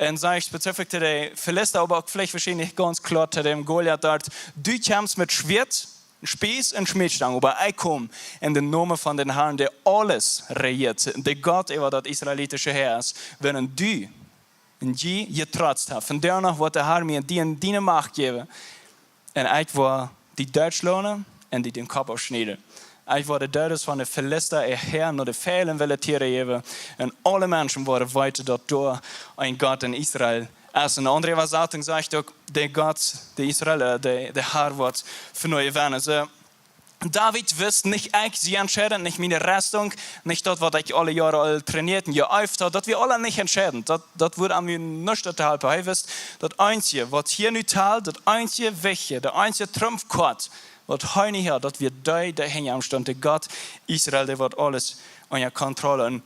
un sajcht spezifisch to de Filista, oba uk veleicht woarschienlich gaunz kloa to däm Goliat doa: Du kjemst met Schwieet, Spieß un Schmiedstang, oba ekj kom en dän Nomen von dän Harn, dee aules rejieet, de Gott äwa daut israelitische Häa es, wan du un jie jetrotzt haben. Vondoag noch woat de Har mie die en diene Macht jäwen, un ekj woa die doot schlonen un die dän Kopp aufschnieden. Ekj woa de Deedes von de Filista äa Häa no de Feil un wille Tieren jäwen, un aule Menschen woaren weeten, daut doa een Gott en Israel es. Un eene aundre Äwasatunk sajcht uk, de Gott, de Israel, äh, de, de Har woat fa mie jewennen. Soo, David wist, nich ekj sie entscheident, nich miene Rüstunk, nich daut, waut ekj aule Joaren aul trainieet un jeeeft haud, daut wia aula nich entscheident. Daut, daut wudd am nu nuscht to halpen. Hee wist, daut eensje, waut hia nu talt, daut eensje Wichtje, de eensje Trumpfkoat, waut hee nu haud, daut wia dee, dee hinja am stunt, de Gott Israel, dee waut aules unja Kontroll haud. Un,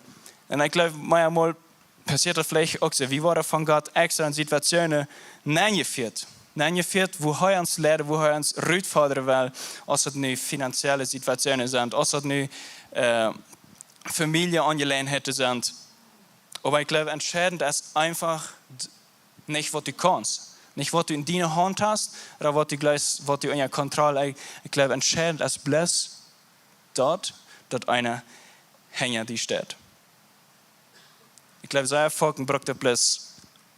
un ekj jleew, mau eemol passieet daut veleicht uk soo. Wie woaren von Gott extra en Situationen nenjefieet. Nenjefieet, wua hee ons leit, wua hee ons rutfodren well, aus daut nu finanzielle Situationen sent, aus daut nu, äh, Famieljeaunjeläajenheiten sent. Oba ekj jleew, entscheident es eefach d-, nich waut du kaust, nich waut du en diene Haunt hast, ooda waut du jleefst, waut du unja Kontroll, ekj, ekj jleew, entscheident es bloos daut, daut eena hinja die steit. Ekj jleew, sea foaken brukt et bloos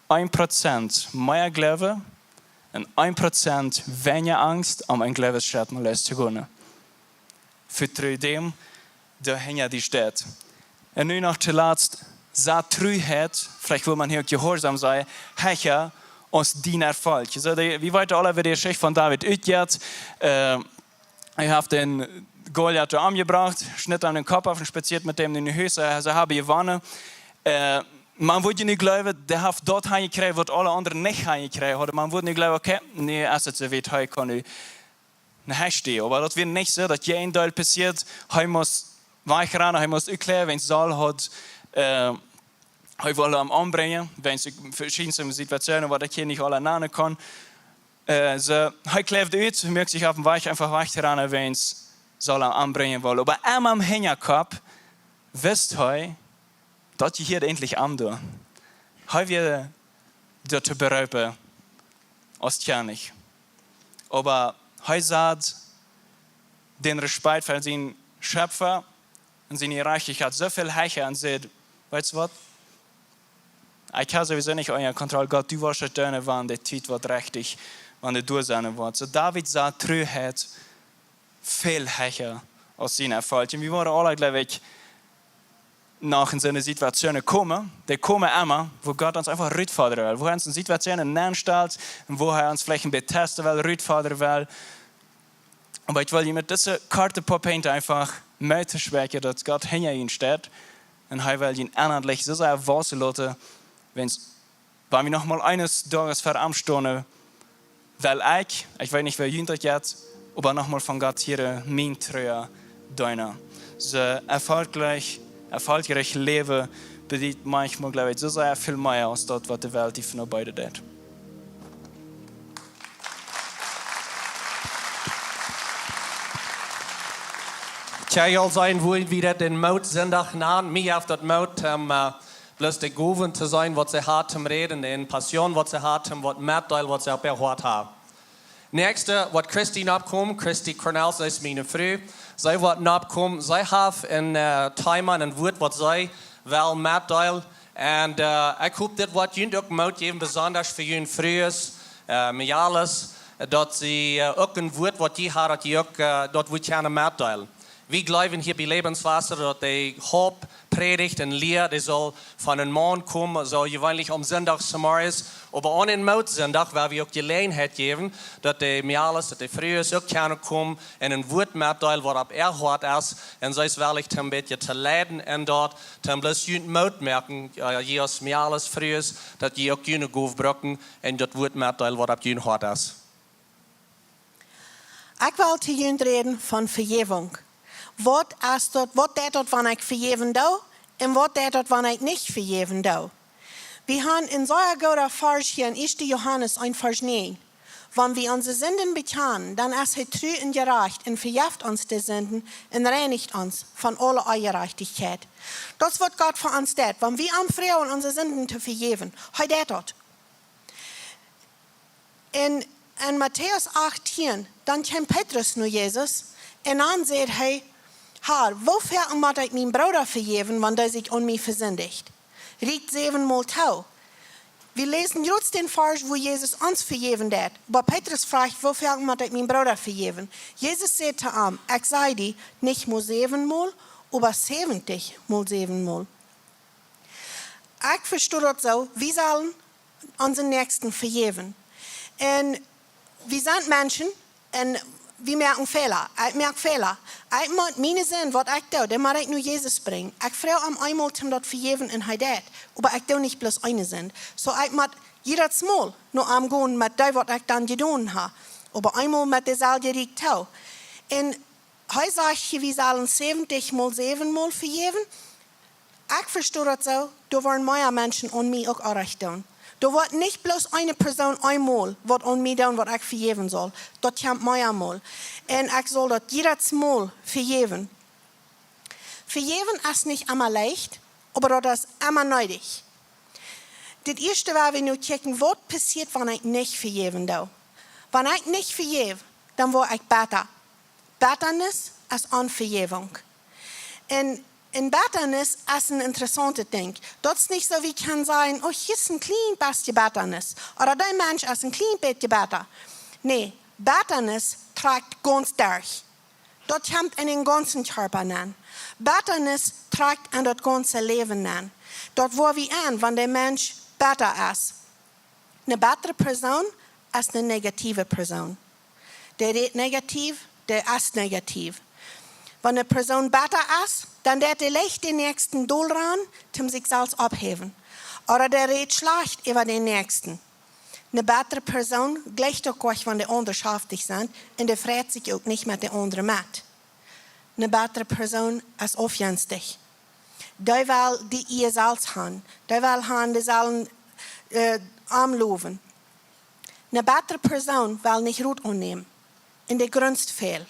een Prozent mea Gloowen un een Prozent weinja Angst, om een Gloowesschrett no loos to gonen. Vetru däm, dee hinja die steit. Un nu noch toolatst, sat Truheit, veleicht well maun hia uk jehuarsom sennen, hecha aus dien Erfolg. Soo, dee, wie weeten aula, woo de Jeschicht von David utjeit. Äh, hee haft dän Goliat doa omjebrocht, schnitt am dän Kopp auf un spazieet met däm no Hus. Äh, see haben jewonnen. Äh, maun wudd je nu jleewen, dee haft daut hanjekjräajen, waut aule aundre nich hanjekjräajen hauden. Maun wudd nu jleewen, okay, nu es et soo wiet, hee kaun nu ne Hecht die. Oba daut wia nich soo, daut je een Deel passieet, hee must wajchranen, hee must utkjläwen, wiels Saul haud, äh, hee wull am ombrinjen, wiels veschiedenste Situationen, waut ekj hia nich aula nanen kaun. Äh, soo, hee kjläwd ut, muak sikj opp dän Wajch, eefach wajchtoranen, wiels Saul am ombrinjen wull. Oba emma em Hinjakopp wist hee, daut hia eejentlich aundoa. Hee wia doatoo beroopen aus Kjennich. Oba hee sad dän Respekt fa sienen Schepfa un siene Jerajchtichkjeit soo väl hecha un säd: "Weetst waut? Ekj hab sowieso nich aune Kontroll. Gott, du woascht daut doonen, wan de Tiet woat rajcht, wan du doa sennen woascht." Soo David sad Truheit väl hecha aus sien Erfolg. Un wie woaren aule, jleew ekj, noch en soone Situationen komen, dee komen emma, wua Gott ons eefach rutfodren well, wua hee ons en Situationen nenstalt un wua hee ons veleicht en bät testen well, rutfodren well. Oba ekj well junt met dise korte poa Punkten eefach Moot toospräakjen, daut Gott hinja junt steit un hee well junt ennentlich soo sea wausen loten, wiels wan wie noch mol eenes Doages ver am stonen, well ekj, ekj weet nich, woo junt daut jeit, oba noch mol von Gott hieren, mien trua Deena. Soo erfolgreich, erfolgreich läwen bediet maunchmol, jleew ekj, soo sea väl mea aus daut, waut de Welt die von beide deit. Tja, jie aul seenen, woo wie daut dän Moot Sindach nanen. Mie jeft daut Moot, om, äh, bloos de Gowen to seenen, waut see haud toom räden, de Passion, waut see haud, un waut Metdeelen, waut see opp äa Hoat haud. Näakjste, woat Christy nopp komen. Christy Cornell, see es miene Fru. See woat nopp komen. See haft een, äh, Thema, een Wuat, waut see well metdeelen. Un, äh, ekj hop, dit woat junt uk Moot jäwen, besonda fa june Frues, äh, Mejales, daut see, äh, uk een Wuat, waut jie haben, daut jie uk, äh, daut Wuat kjennen metdeelen. Wie jleewen hia bie Lebenswasser, daut de Hauptprädicht un Lia, dee saul von een Maun komen, saul jeweenlich aum Sindach zemorjes, oba aun dän Moot Sindach, wua wie uk Jeläajenheit jäwen, daut de Mejales, daut de Frues uk kjennen komen un een Wuat metdeelen, waut opp äa Hoat es, un see es wellich, een bät to leiden un daut, om bloos junt Moot moaken, äh, jie aus Mejales, Frues, daut jie uk june Gow brucken un daut Wuat metdeelen, waut opp jun Hoat es. Ekj well to junt räden von Vejäwunk. Waut es daut, waut deit daut, wan ekj vejäwen doo, un waut deit daut, wan ekj nich vejäwen doo? Wie haben een sea gooden Varsch hia en ieeschte Johanes eent Varsch näajen. Wan wie onse Sinden bekjanen, dan es hee tru un jerajcht un vejeft ons de Sinden un reinicht ons von aule Onjerajchtichkjeit. Daut es, waut Gott fa ons deit. Wan wie am froagen, onse Sinden to vejäwen, hee deit daut. En, en Matäus achtieen, dan kjeem Petrus no Jesus un dan säd hee: "Herr, woo foaken mott ekj mienen Brooda vejäwen, wan dee sikj aun mie vesindicht? Rieekjt säwenmol too." Wie läsen jrods dän Varsch, wua Jesus ons vejäwen deit. Oba Petrus fruach: "Woo foaken mott ekj mienen Brooda vejäwen?" Jesus säd to am: "Ekj saj die, nich mau säwenmol, oba säwentichmol säwenmol." Ekj vesto daut soo, wie sellen onsen Näakjsten vejäwen. Un wie sent Menschen un wie moaken Fäla. Ekj moak Fäla. Ekj mott miene Sind, waut ekj doo, dee mott ekj no Jesus brinjen. Ekj froag am eemol om daut vejäwen un hee deit. Oba ekj doo nich bloos eene Sind. Soo ekj mott jiedatsmol no am gonen met dee, waut ekj dan jedonen hab. Oba eemol met deeselwje Rieekj too. Un hee sajcht hia, wie sellen säwentichmol säwenmol vejäwen. Ekj vesto daut soo, doa woaren mea Menschen aun mie uk orrajcht doonen. Doa woat nich bloos eene Persoon eemol waut aun mie doonen, waut ekj vejäwen saul. Daut kjemt mea mol. Un ekj saul daut jiedatsmol vejäwen. Vejäwen es nich emma leicht, oba daut es emma needich. Daut ieeschte, wua wie nu kjikjen, waut passieet, wan ekj nich vejäwen doo? Wan ekj nich vejäw, dan woa ekj betta. Bettanis es Onvejäwunk. Un, un Bettanis es een interessauntet Dinkj. Daut es nich soo, wie kjennen sajen: "Oh, hia es een kjlien bät Bettanis." Ooda: "Dee Mensch es een kjlien bät betta." Nä, Bettanis trakjt gaunz derch. Daut kjemt en dän gaunzen Kjarpa nenn. Bettanis trakjt en daut gaunze Läwen nenn. Daut woa wie en, wan de Mensch betta es. Eene bettre Persoon es eene negative Persoon. Dee rät negativ, dee es negativ. Wan eene Persoon betta es, dan deit dee leicht dän Näakjsten dol ranen, om sikj selfst opphäwen. Ooda dee rät schlajcht äwa dän Näakjsten. Ne bettre Persoon jleicht uk nich, wan de aundre schaftich sent, un dee freit sikj uk nich met de aundre met. Ne bettre Persoon es aufjenstich. Dee well de Ea selfst han. Dee well han, dee sellen, äh, am lowen. Ne bettre Persoon well nich Rot aunnämen. Un dee grunzt väl.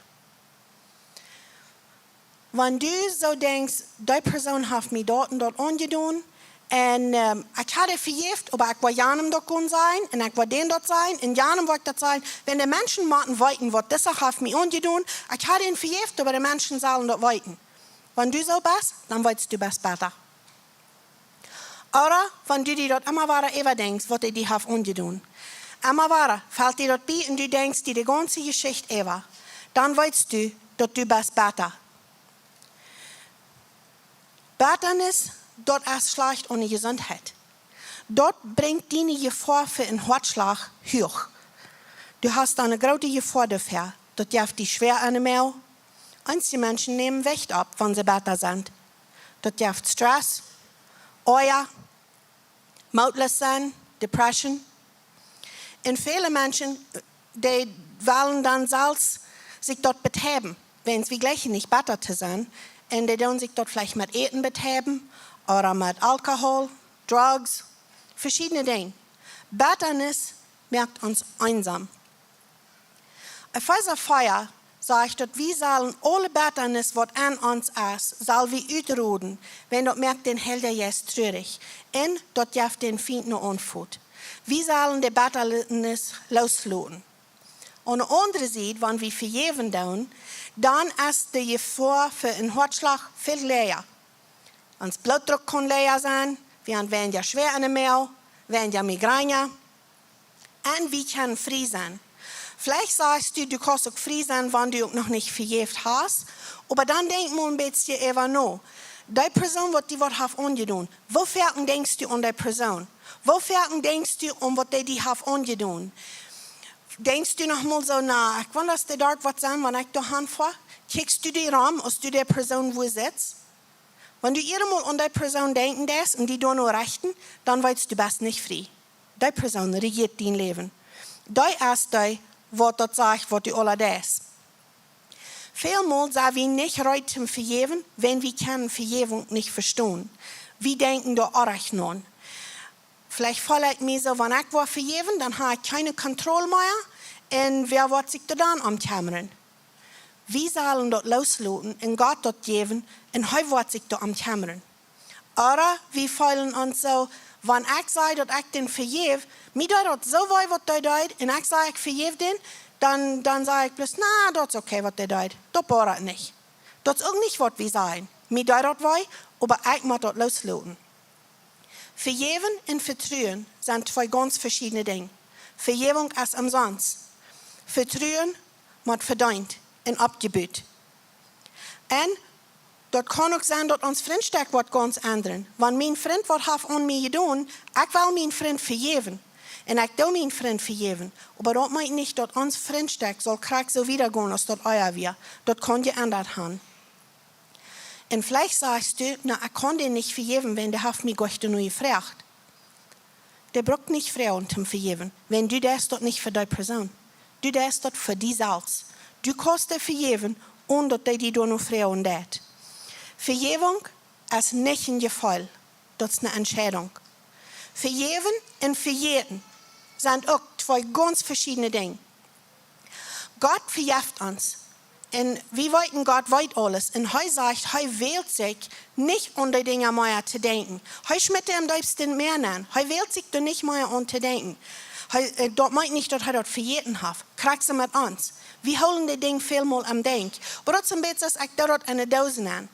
Wan du soo denkjst, dee Persoon haft mie daut un daut aunjedonen, un, ähm, ekj haud dee vejäft, oba ekj wull janem daut gonen sajen, un ekj wull dän daut sajen, un janem wull ekj daut sajen. Wan de Menschen motten weeten, waut dise haft mie aunjedonen, ekj haud dän vejäft, oba de Menschen sellen daut weeten. Wan du soo best, dan weetst du best betta. Ooda wan du die daut emma wada äwadenkjst, waut dee die haft aunjedonen. Emma wada felt die daut bie un du denkjst die de gaunze Jeschicht äwa. Dan weetst du, daut du best betta. Bettanis, daut es schlajcht aun de Jesuntheit. Daut brinjt diene Jefoa fa een Hoatschlach huach. Du hast dan ne groote Jefoa doafäa. Daut jeft die schwoa aun de Moag. Eenje Menschen nämen Jewicht auf, wan see betta sent. Daut jeft Stress, Oaja, mootloos sennen, Depression. Un väle Menschen, dee wellen dan selfst sikj daut betäuben, wiels wie jleichen nich betta to sennen. Un dee doonen sikj daut veleicht met Äten betäuben, ooda met Alkohol, Drugs, veschiedne Dinja. Bettanis moakt ons eensom. Efeesa vea sajcht, daut wie sellen aule Bettanis, waut aun ons es, sell wie utroden, wiels daut moakt dän Heiljen Jeist trurich. Un daut jeft dän Fient ne Auntwuat. Wie sellen de Bettanis loosloten. Aun de aundre Sied, wan wie vejäwen doonen, dan es de Jefoa fa een Hoatschlach väl läaja. Ons Blootdruck kaun läaja sennen, wie han weinja schwoa aun de Moag, weinja Migräne. Un wie kjennen frie sennen. Veleicht sajchst du, du kaust uk frie sennen, wan du uk noch nich vejäft hast. Oba dan denkj mol een bät äwa no. Dee Persoon, waut die waut haft aunjedonen. Woo foaken denkjst du aun dee Persoon? Woo foaken denkjst du aun waut dee die haft aunjedonen? Denkjst du noch mol soo no, ekj wunda, aus dee doa woat sennen, wan ekj doa han foa? Kjikjst du die rom, aus du dee Persoon wua sitst? Wan du eenjemol aun dee Persoon denkjen deist un die doano rechten, dan weetst du best nich frie. Dee Persoon rejieet dien Läwen. Dee es dee, waut daut sajcht, waut du aula deist. Välmol sent wie nich reed toom vejäwen, wan wie kjennen Vejäwunk nich vestonen. Wie denkjen doa oajch no. Veleicht feel ekj mie soo, wan ekj woa vejäwen, dan hab ekj kjeene Kontroll mea. Un wäa woat sikj doa dan om kjemmren? Wie sellen daut loosloten un Gott daut jäwen un hee woat sikj doa om kjemmren. Ooda wie feelen ons soo, wan ekj saj, daut ekj dän vejäw, mie deit daut soo wee, waut dee deed, un ekj saj, ekj vejäw dän, dan, dan saj ekj bloos, na, daut es okay, waut dee deed. Daut boat nich. Daut es uk nich, waut wie sajen. Mie deit daut wee, oba ekj mott daut loosloten. Vejäwen un Vetruen sent twee gaunz veschiedne Dinja. Vejäwunk es omsonst. Vetruen mott vedeent un oppjebut. Un daut kaun uk sennen, daut ons Frintstekj woat gaunz endren. Wan mien Frint waut haft aun mie jedonen, ekj well mien Frint vejäwen. Un ekj doo mien Frint vejäwen. Oba daut meent nich, daut ons Frintstekj saul krakjt soo wieda gonen, aus daut ea wia. Daut kaun jeendat han. Un veleicht sajchst du, na, ekj kaun dän nich vejäwen, wan dee haft mie goanich doano jefroacht. Dee brukt nich froagen toom vejäwen, wan du deist daut nich fa dee Persoon. Du deist daut fa die selfst. Du kaust dee vejäwen, onen daut dee die doano froagen deit. Vejäwunk es nich een Jefeel, daut es ne Entscheidunk. Vejäwen un vejäten sent uk twee gaunz veschiedne Dinja. Gott vejeft ons. Un wie weeten, Gott weet aules. Un hee sajcht, hee wält sikj nich aun dee Dinja mea to denkjen. Hee schmitt dee em deepsten Mäa nenn. Hee wält sikj doa nich mea aun to denkjen. Hee, äh, daut meent nich, daut hee daut vejäten haft. Krakjt soo met ons. Wie hoolen dee Dinja välmol em Denkj. Oba daut es een bät soo aus ekj doo daut enne Doos nenn.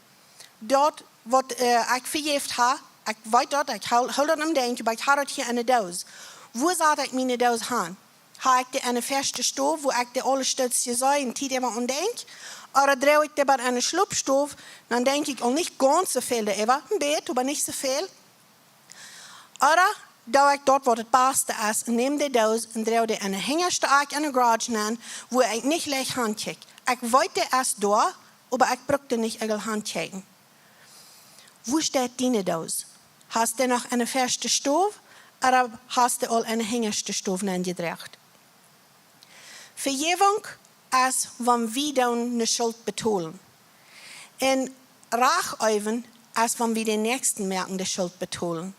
Daut, waut, äh, ekj vejäft hab, ekj weet daut, ekj hool, hool daut em Denkj, oba ekj hab daut hia enne Doos. Wua sat ekj miene Doos han? Hab ekj dee enne väaschte Stow, wua ekj dee aule Stoot seenen doo un Tiet äwa aun denkj? Ooda droag ekj dee bie enne Schlopstow, dan denkj ekj aul nich gaunz soo väl doaräwa, een bät, oba nich soo väl. Ooda doo ekj daut, waut daut baste es, un näm dee Doos un droag dee enne hinjaschte Akj enne Garage nenn, wua ekj nich leicht hankjikj. Ekj weet, dee es doa, oba ekj bruck doa nich ieejentlich hankjikjen. Wua steit diene Doos? Hast dee noch enne väaschte Stow, Ooda hast du aul enne hinjaschte Stow enjedroagen? Vejäwunk es, wan wie dan ne Schult betolen. Un Rachäwen es, wan wie dän Näakjsten moaken de Schult betolen.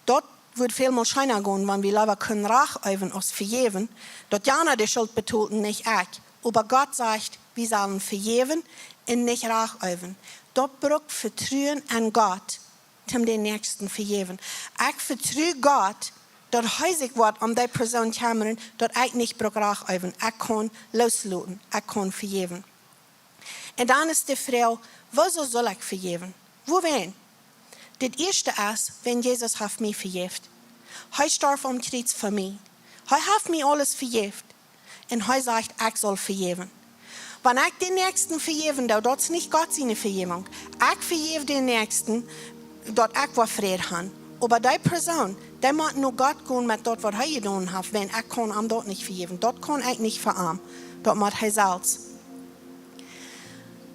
Daut wudd väl mol scheena gonen, wan wie leewa kunnen rachäwen aus vejäwen. Daut jana de Schult betolt un nich ekj. Oba Gott sajcht, wie sellen vejäwen un nich rachäwen. Daut brukt Vetruen aun Gott, toom dän Näakjsten vejäwen. Ekj vetru Gott, daut hee sikj woat om dee Persoon kjemmren, daut ekj nich bruk rachäwen. Ekj kaun loosloten, ekj kaun vejäwen. Un dan es de Froag, wuarom saul ekj vejäwen? Wuarom? Daut ieeschte es, wan Jesus haft mie vejäft. Hee storf aum Kjriez fa mie. Hee haft mie aules vejäft. Un hee sajcht, ekj saul vejäwen. Wan ekj dän Näakjsten vejäwen doo, daut es nich Gott siene Vejäwunk. Ekj vejäw dän Näakjsten, daut ekj woa Fräd han. Oba dee Persoon, dee mott no Gott gonen met daut, waut hee jedonen haft, wan ekj kaun am daut nich vejäwen. Daut kaun ekj nich fa am. Daut mott hee selfst.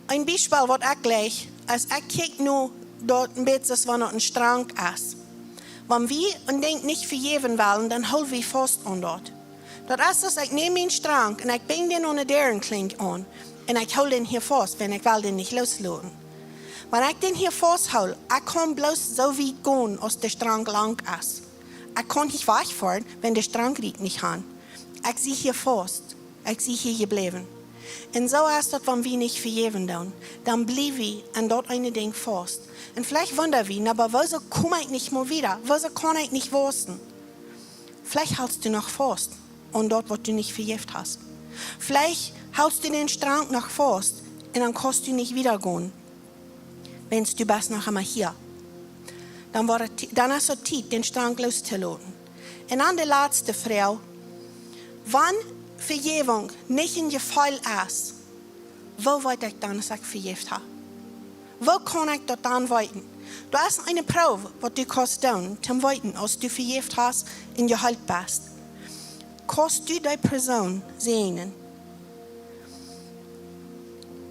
Een Biespel, waut ekj jlikj, es, ekj kjikj no daut een bät soo aus wan daut een Strank es. Wan wie een Dinkj nich vejäwen wellen, dan hool wie faust aun daut. Daut es, aus ekj näm mienen Strank un ekj binj dän aun de Däarenklinkj aun. Un ekj hool dän hia faust, wan ekj well dän nich loosloten. Wan ekj dän hia faust hool, ekj kaun bloos soo wiet gonen, aus de Strank lang es. Ekj kaun nich wajchfoaren, wan de Strank rieekjt nich aun. Ekj sie hia faust. Ekj sie hia jebläwen. Un soo es daut, wan wie nich vejäwen doonen, dan bliew wie aun daut eene Dinkj faust. Un veleicht wunda wie, na, oba wuarom kom ekj nich mea wieda? Wuarom kaun ekj nich wausen? Veleicht hältst du noch faust aun daut, waut du nich vejäft hast. Veleicht hältst du dän Strank noch faust un dan kaust du nich wieda gonen, wan du best noch emma hia. Dan woat et Ti-, dan es et Tiet, dän Strank loostoloten. Un dan de latste Froag: Wan Vejäwunk nich een Jefeel es, woo weet ekj dan, aus ekj vejäft hab? Woo kaun ekj daut dan weeten? Doa es eene Proow, waut du kaust doonen, toom weeten, aus du vejäft hast un jeheelt best. Kaust du dee Persoon säajnen?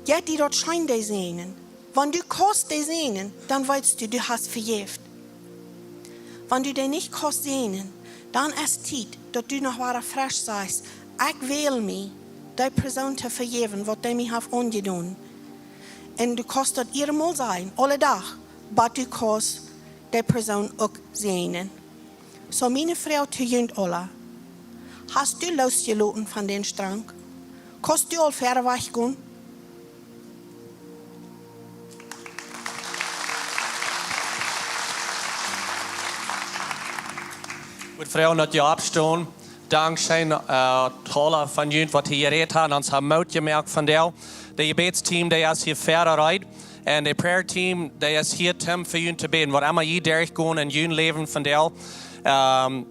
Jeit die daut scheen, dee säajnen? Wan du kaust dee säajnen, dan weetst du, du hast vejäft. Wan du dee nich kaust säajnen, dan es Tiet, daut du noch wada fresch sajchst: Ekj well mie dee Persoon to vejäwen, waut dee mie haft aunjedonen. Un du kaust daut eenmol sajen, aule Dach, bat du kaust dee Persoon uk säajnen. Soo, miene Froag to junt aula: Hast du loosjeloten von dän Strank? Kaust du aul wieda wajch gonen? Ekj well froagen, daut jie oppstonen. Dankscheen, äh, to aula von junt, waut hia jerät haben, ons haben Moot jemoakt vondoag. De Jebädsteam, dee es hia wieda reed. Un de prayer team, dee es hia, toom fa junt to bäden. Waut emma jie derchgonen en jun Läwen vondoag. Ähm,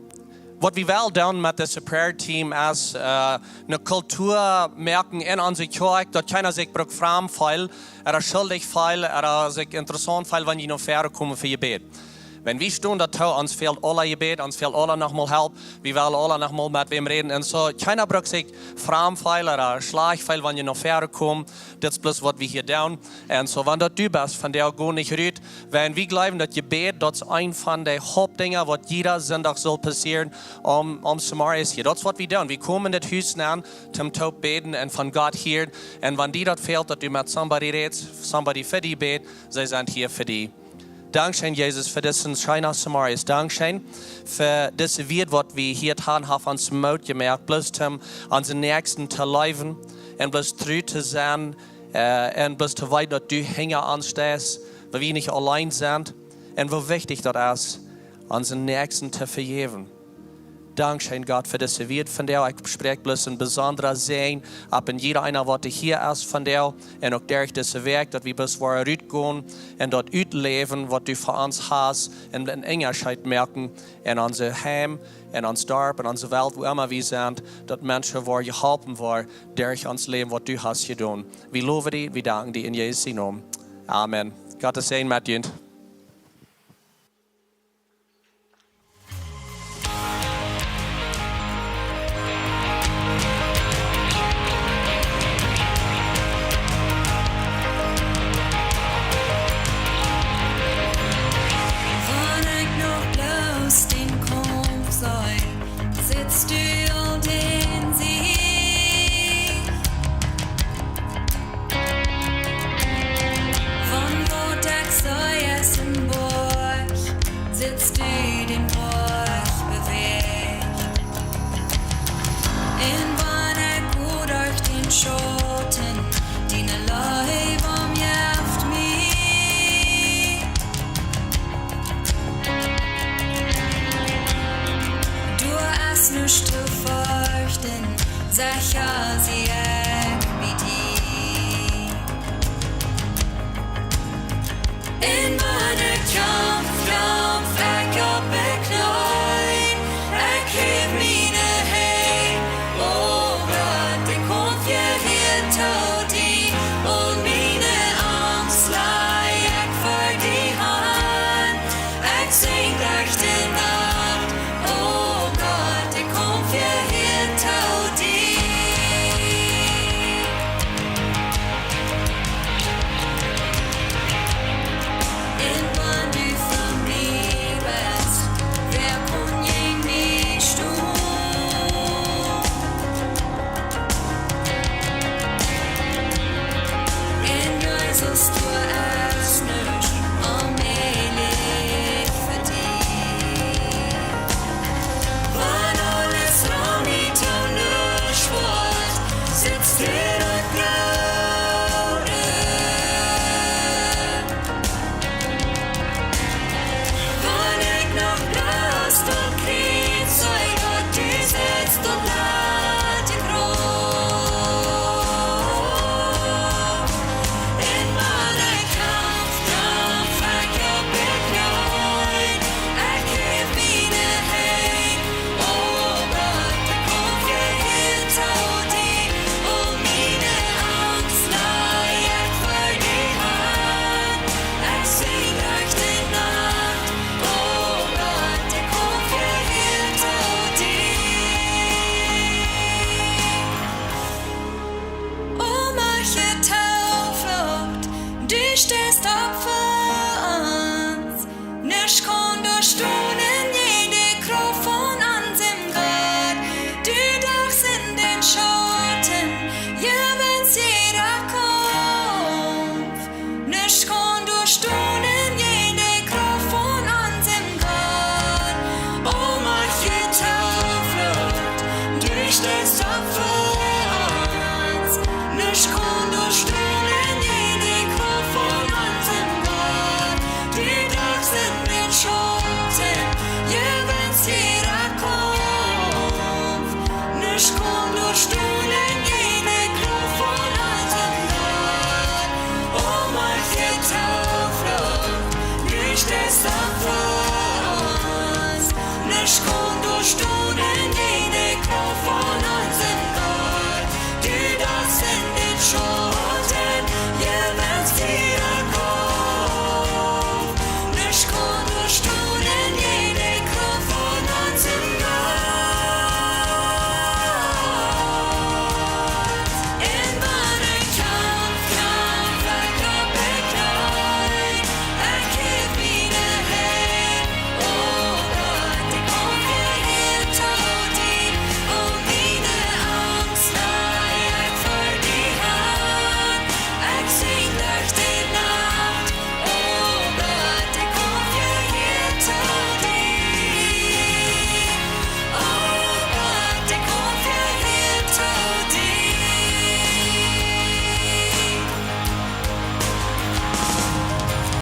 waut wie wellen doonen met dise prayer team es, äh, eene Kultua moaken en onse Kjoakj, daut kjeena sikj brukt framd feelen, ooda schuldich feelen, ooda sikj interessaunt feelen, wan jie no wieda komen fa Jebäd. Wan wie stonen, daut too, ons fält aula Jebäd, ons fält aula noch mol Help, wie wellen aula noch mol met wäm räden. Un soo, kjeena brukt sikj framd feelen ooda schlajcht feelen, wan jie no wieda komen. Dit es bloos, waut wie hia doonen. Un soo, wan daut du best, vondoag go nich rut. Wan wie jleewen, daut Jebäd, daut es eent von de Hauptdinja, waut jieda Sindach saul passieren, om, om Samaria hia. Daut es, waut wie doonen. Wie komen en dit Hus aun, toom toop bäden un von Gott hieren. Un wan die daut fält, daut du met somebody rätst, somebody fa die bät, see sent hia fa die. Dankscheen, Jesus, fa dise scheene Samaria. Dankscheen fa dise Wieed, waut wie hia haben, haft ons Moot jemoakt, bloos toom onsen Näakjsten to leewen un bloos tru to sennen, äh, un bloos to weeten, daut du hinja ons steist, daut wie nich auleen sent un woo wichtich daut es, onsen Näakjsten to vejäwen. Dankscheen, Gott, fa dise Wieed vondoag. Ekj spräakj bloos een besondra Säajen opp en jieda eena, waut hia es vondoag. Un uk derch dise Wäakj, daut wie bloos woaren rutgonen un daut utläwen, waut du fa ons hast, un een Unjascheet moaken en onse Heim, en ons Darp, en onse Welt, wua emma wie sent, daut Menschen woaren jeholpen woaren derch ons Läwen, waut du hast jedonen. Wie lowen die, wie danken die en Jesus sienen Nomen. Amen. Gottes Säajen met junt.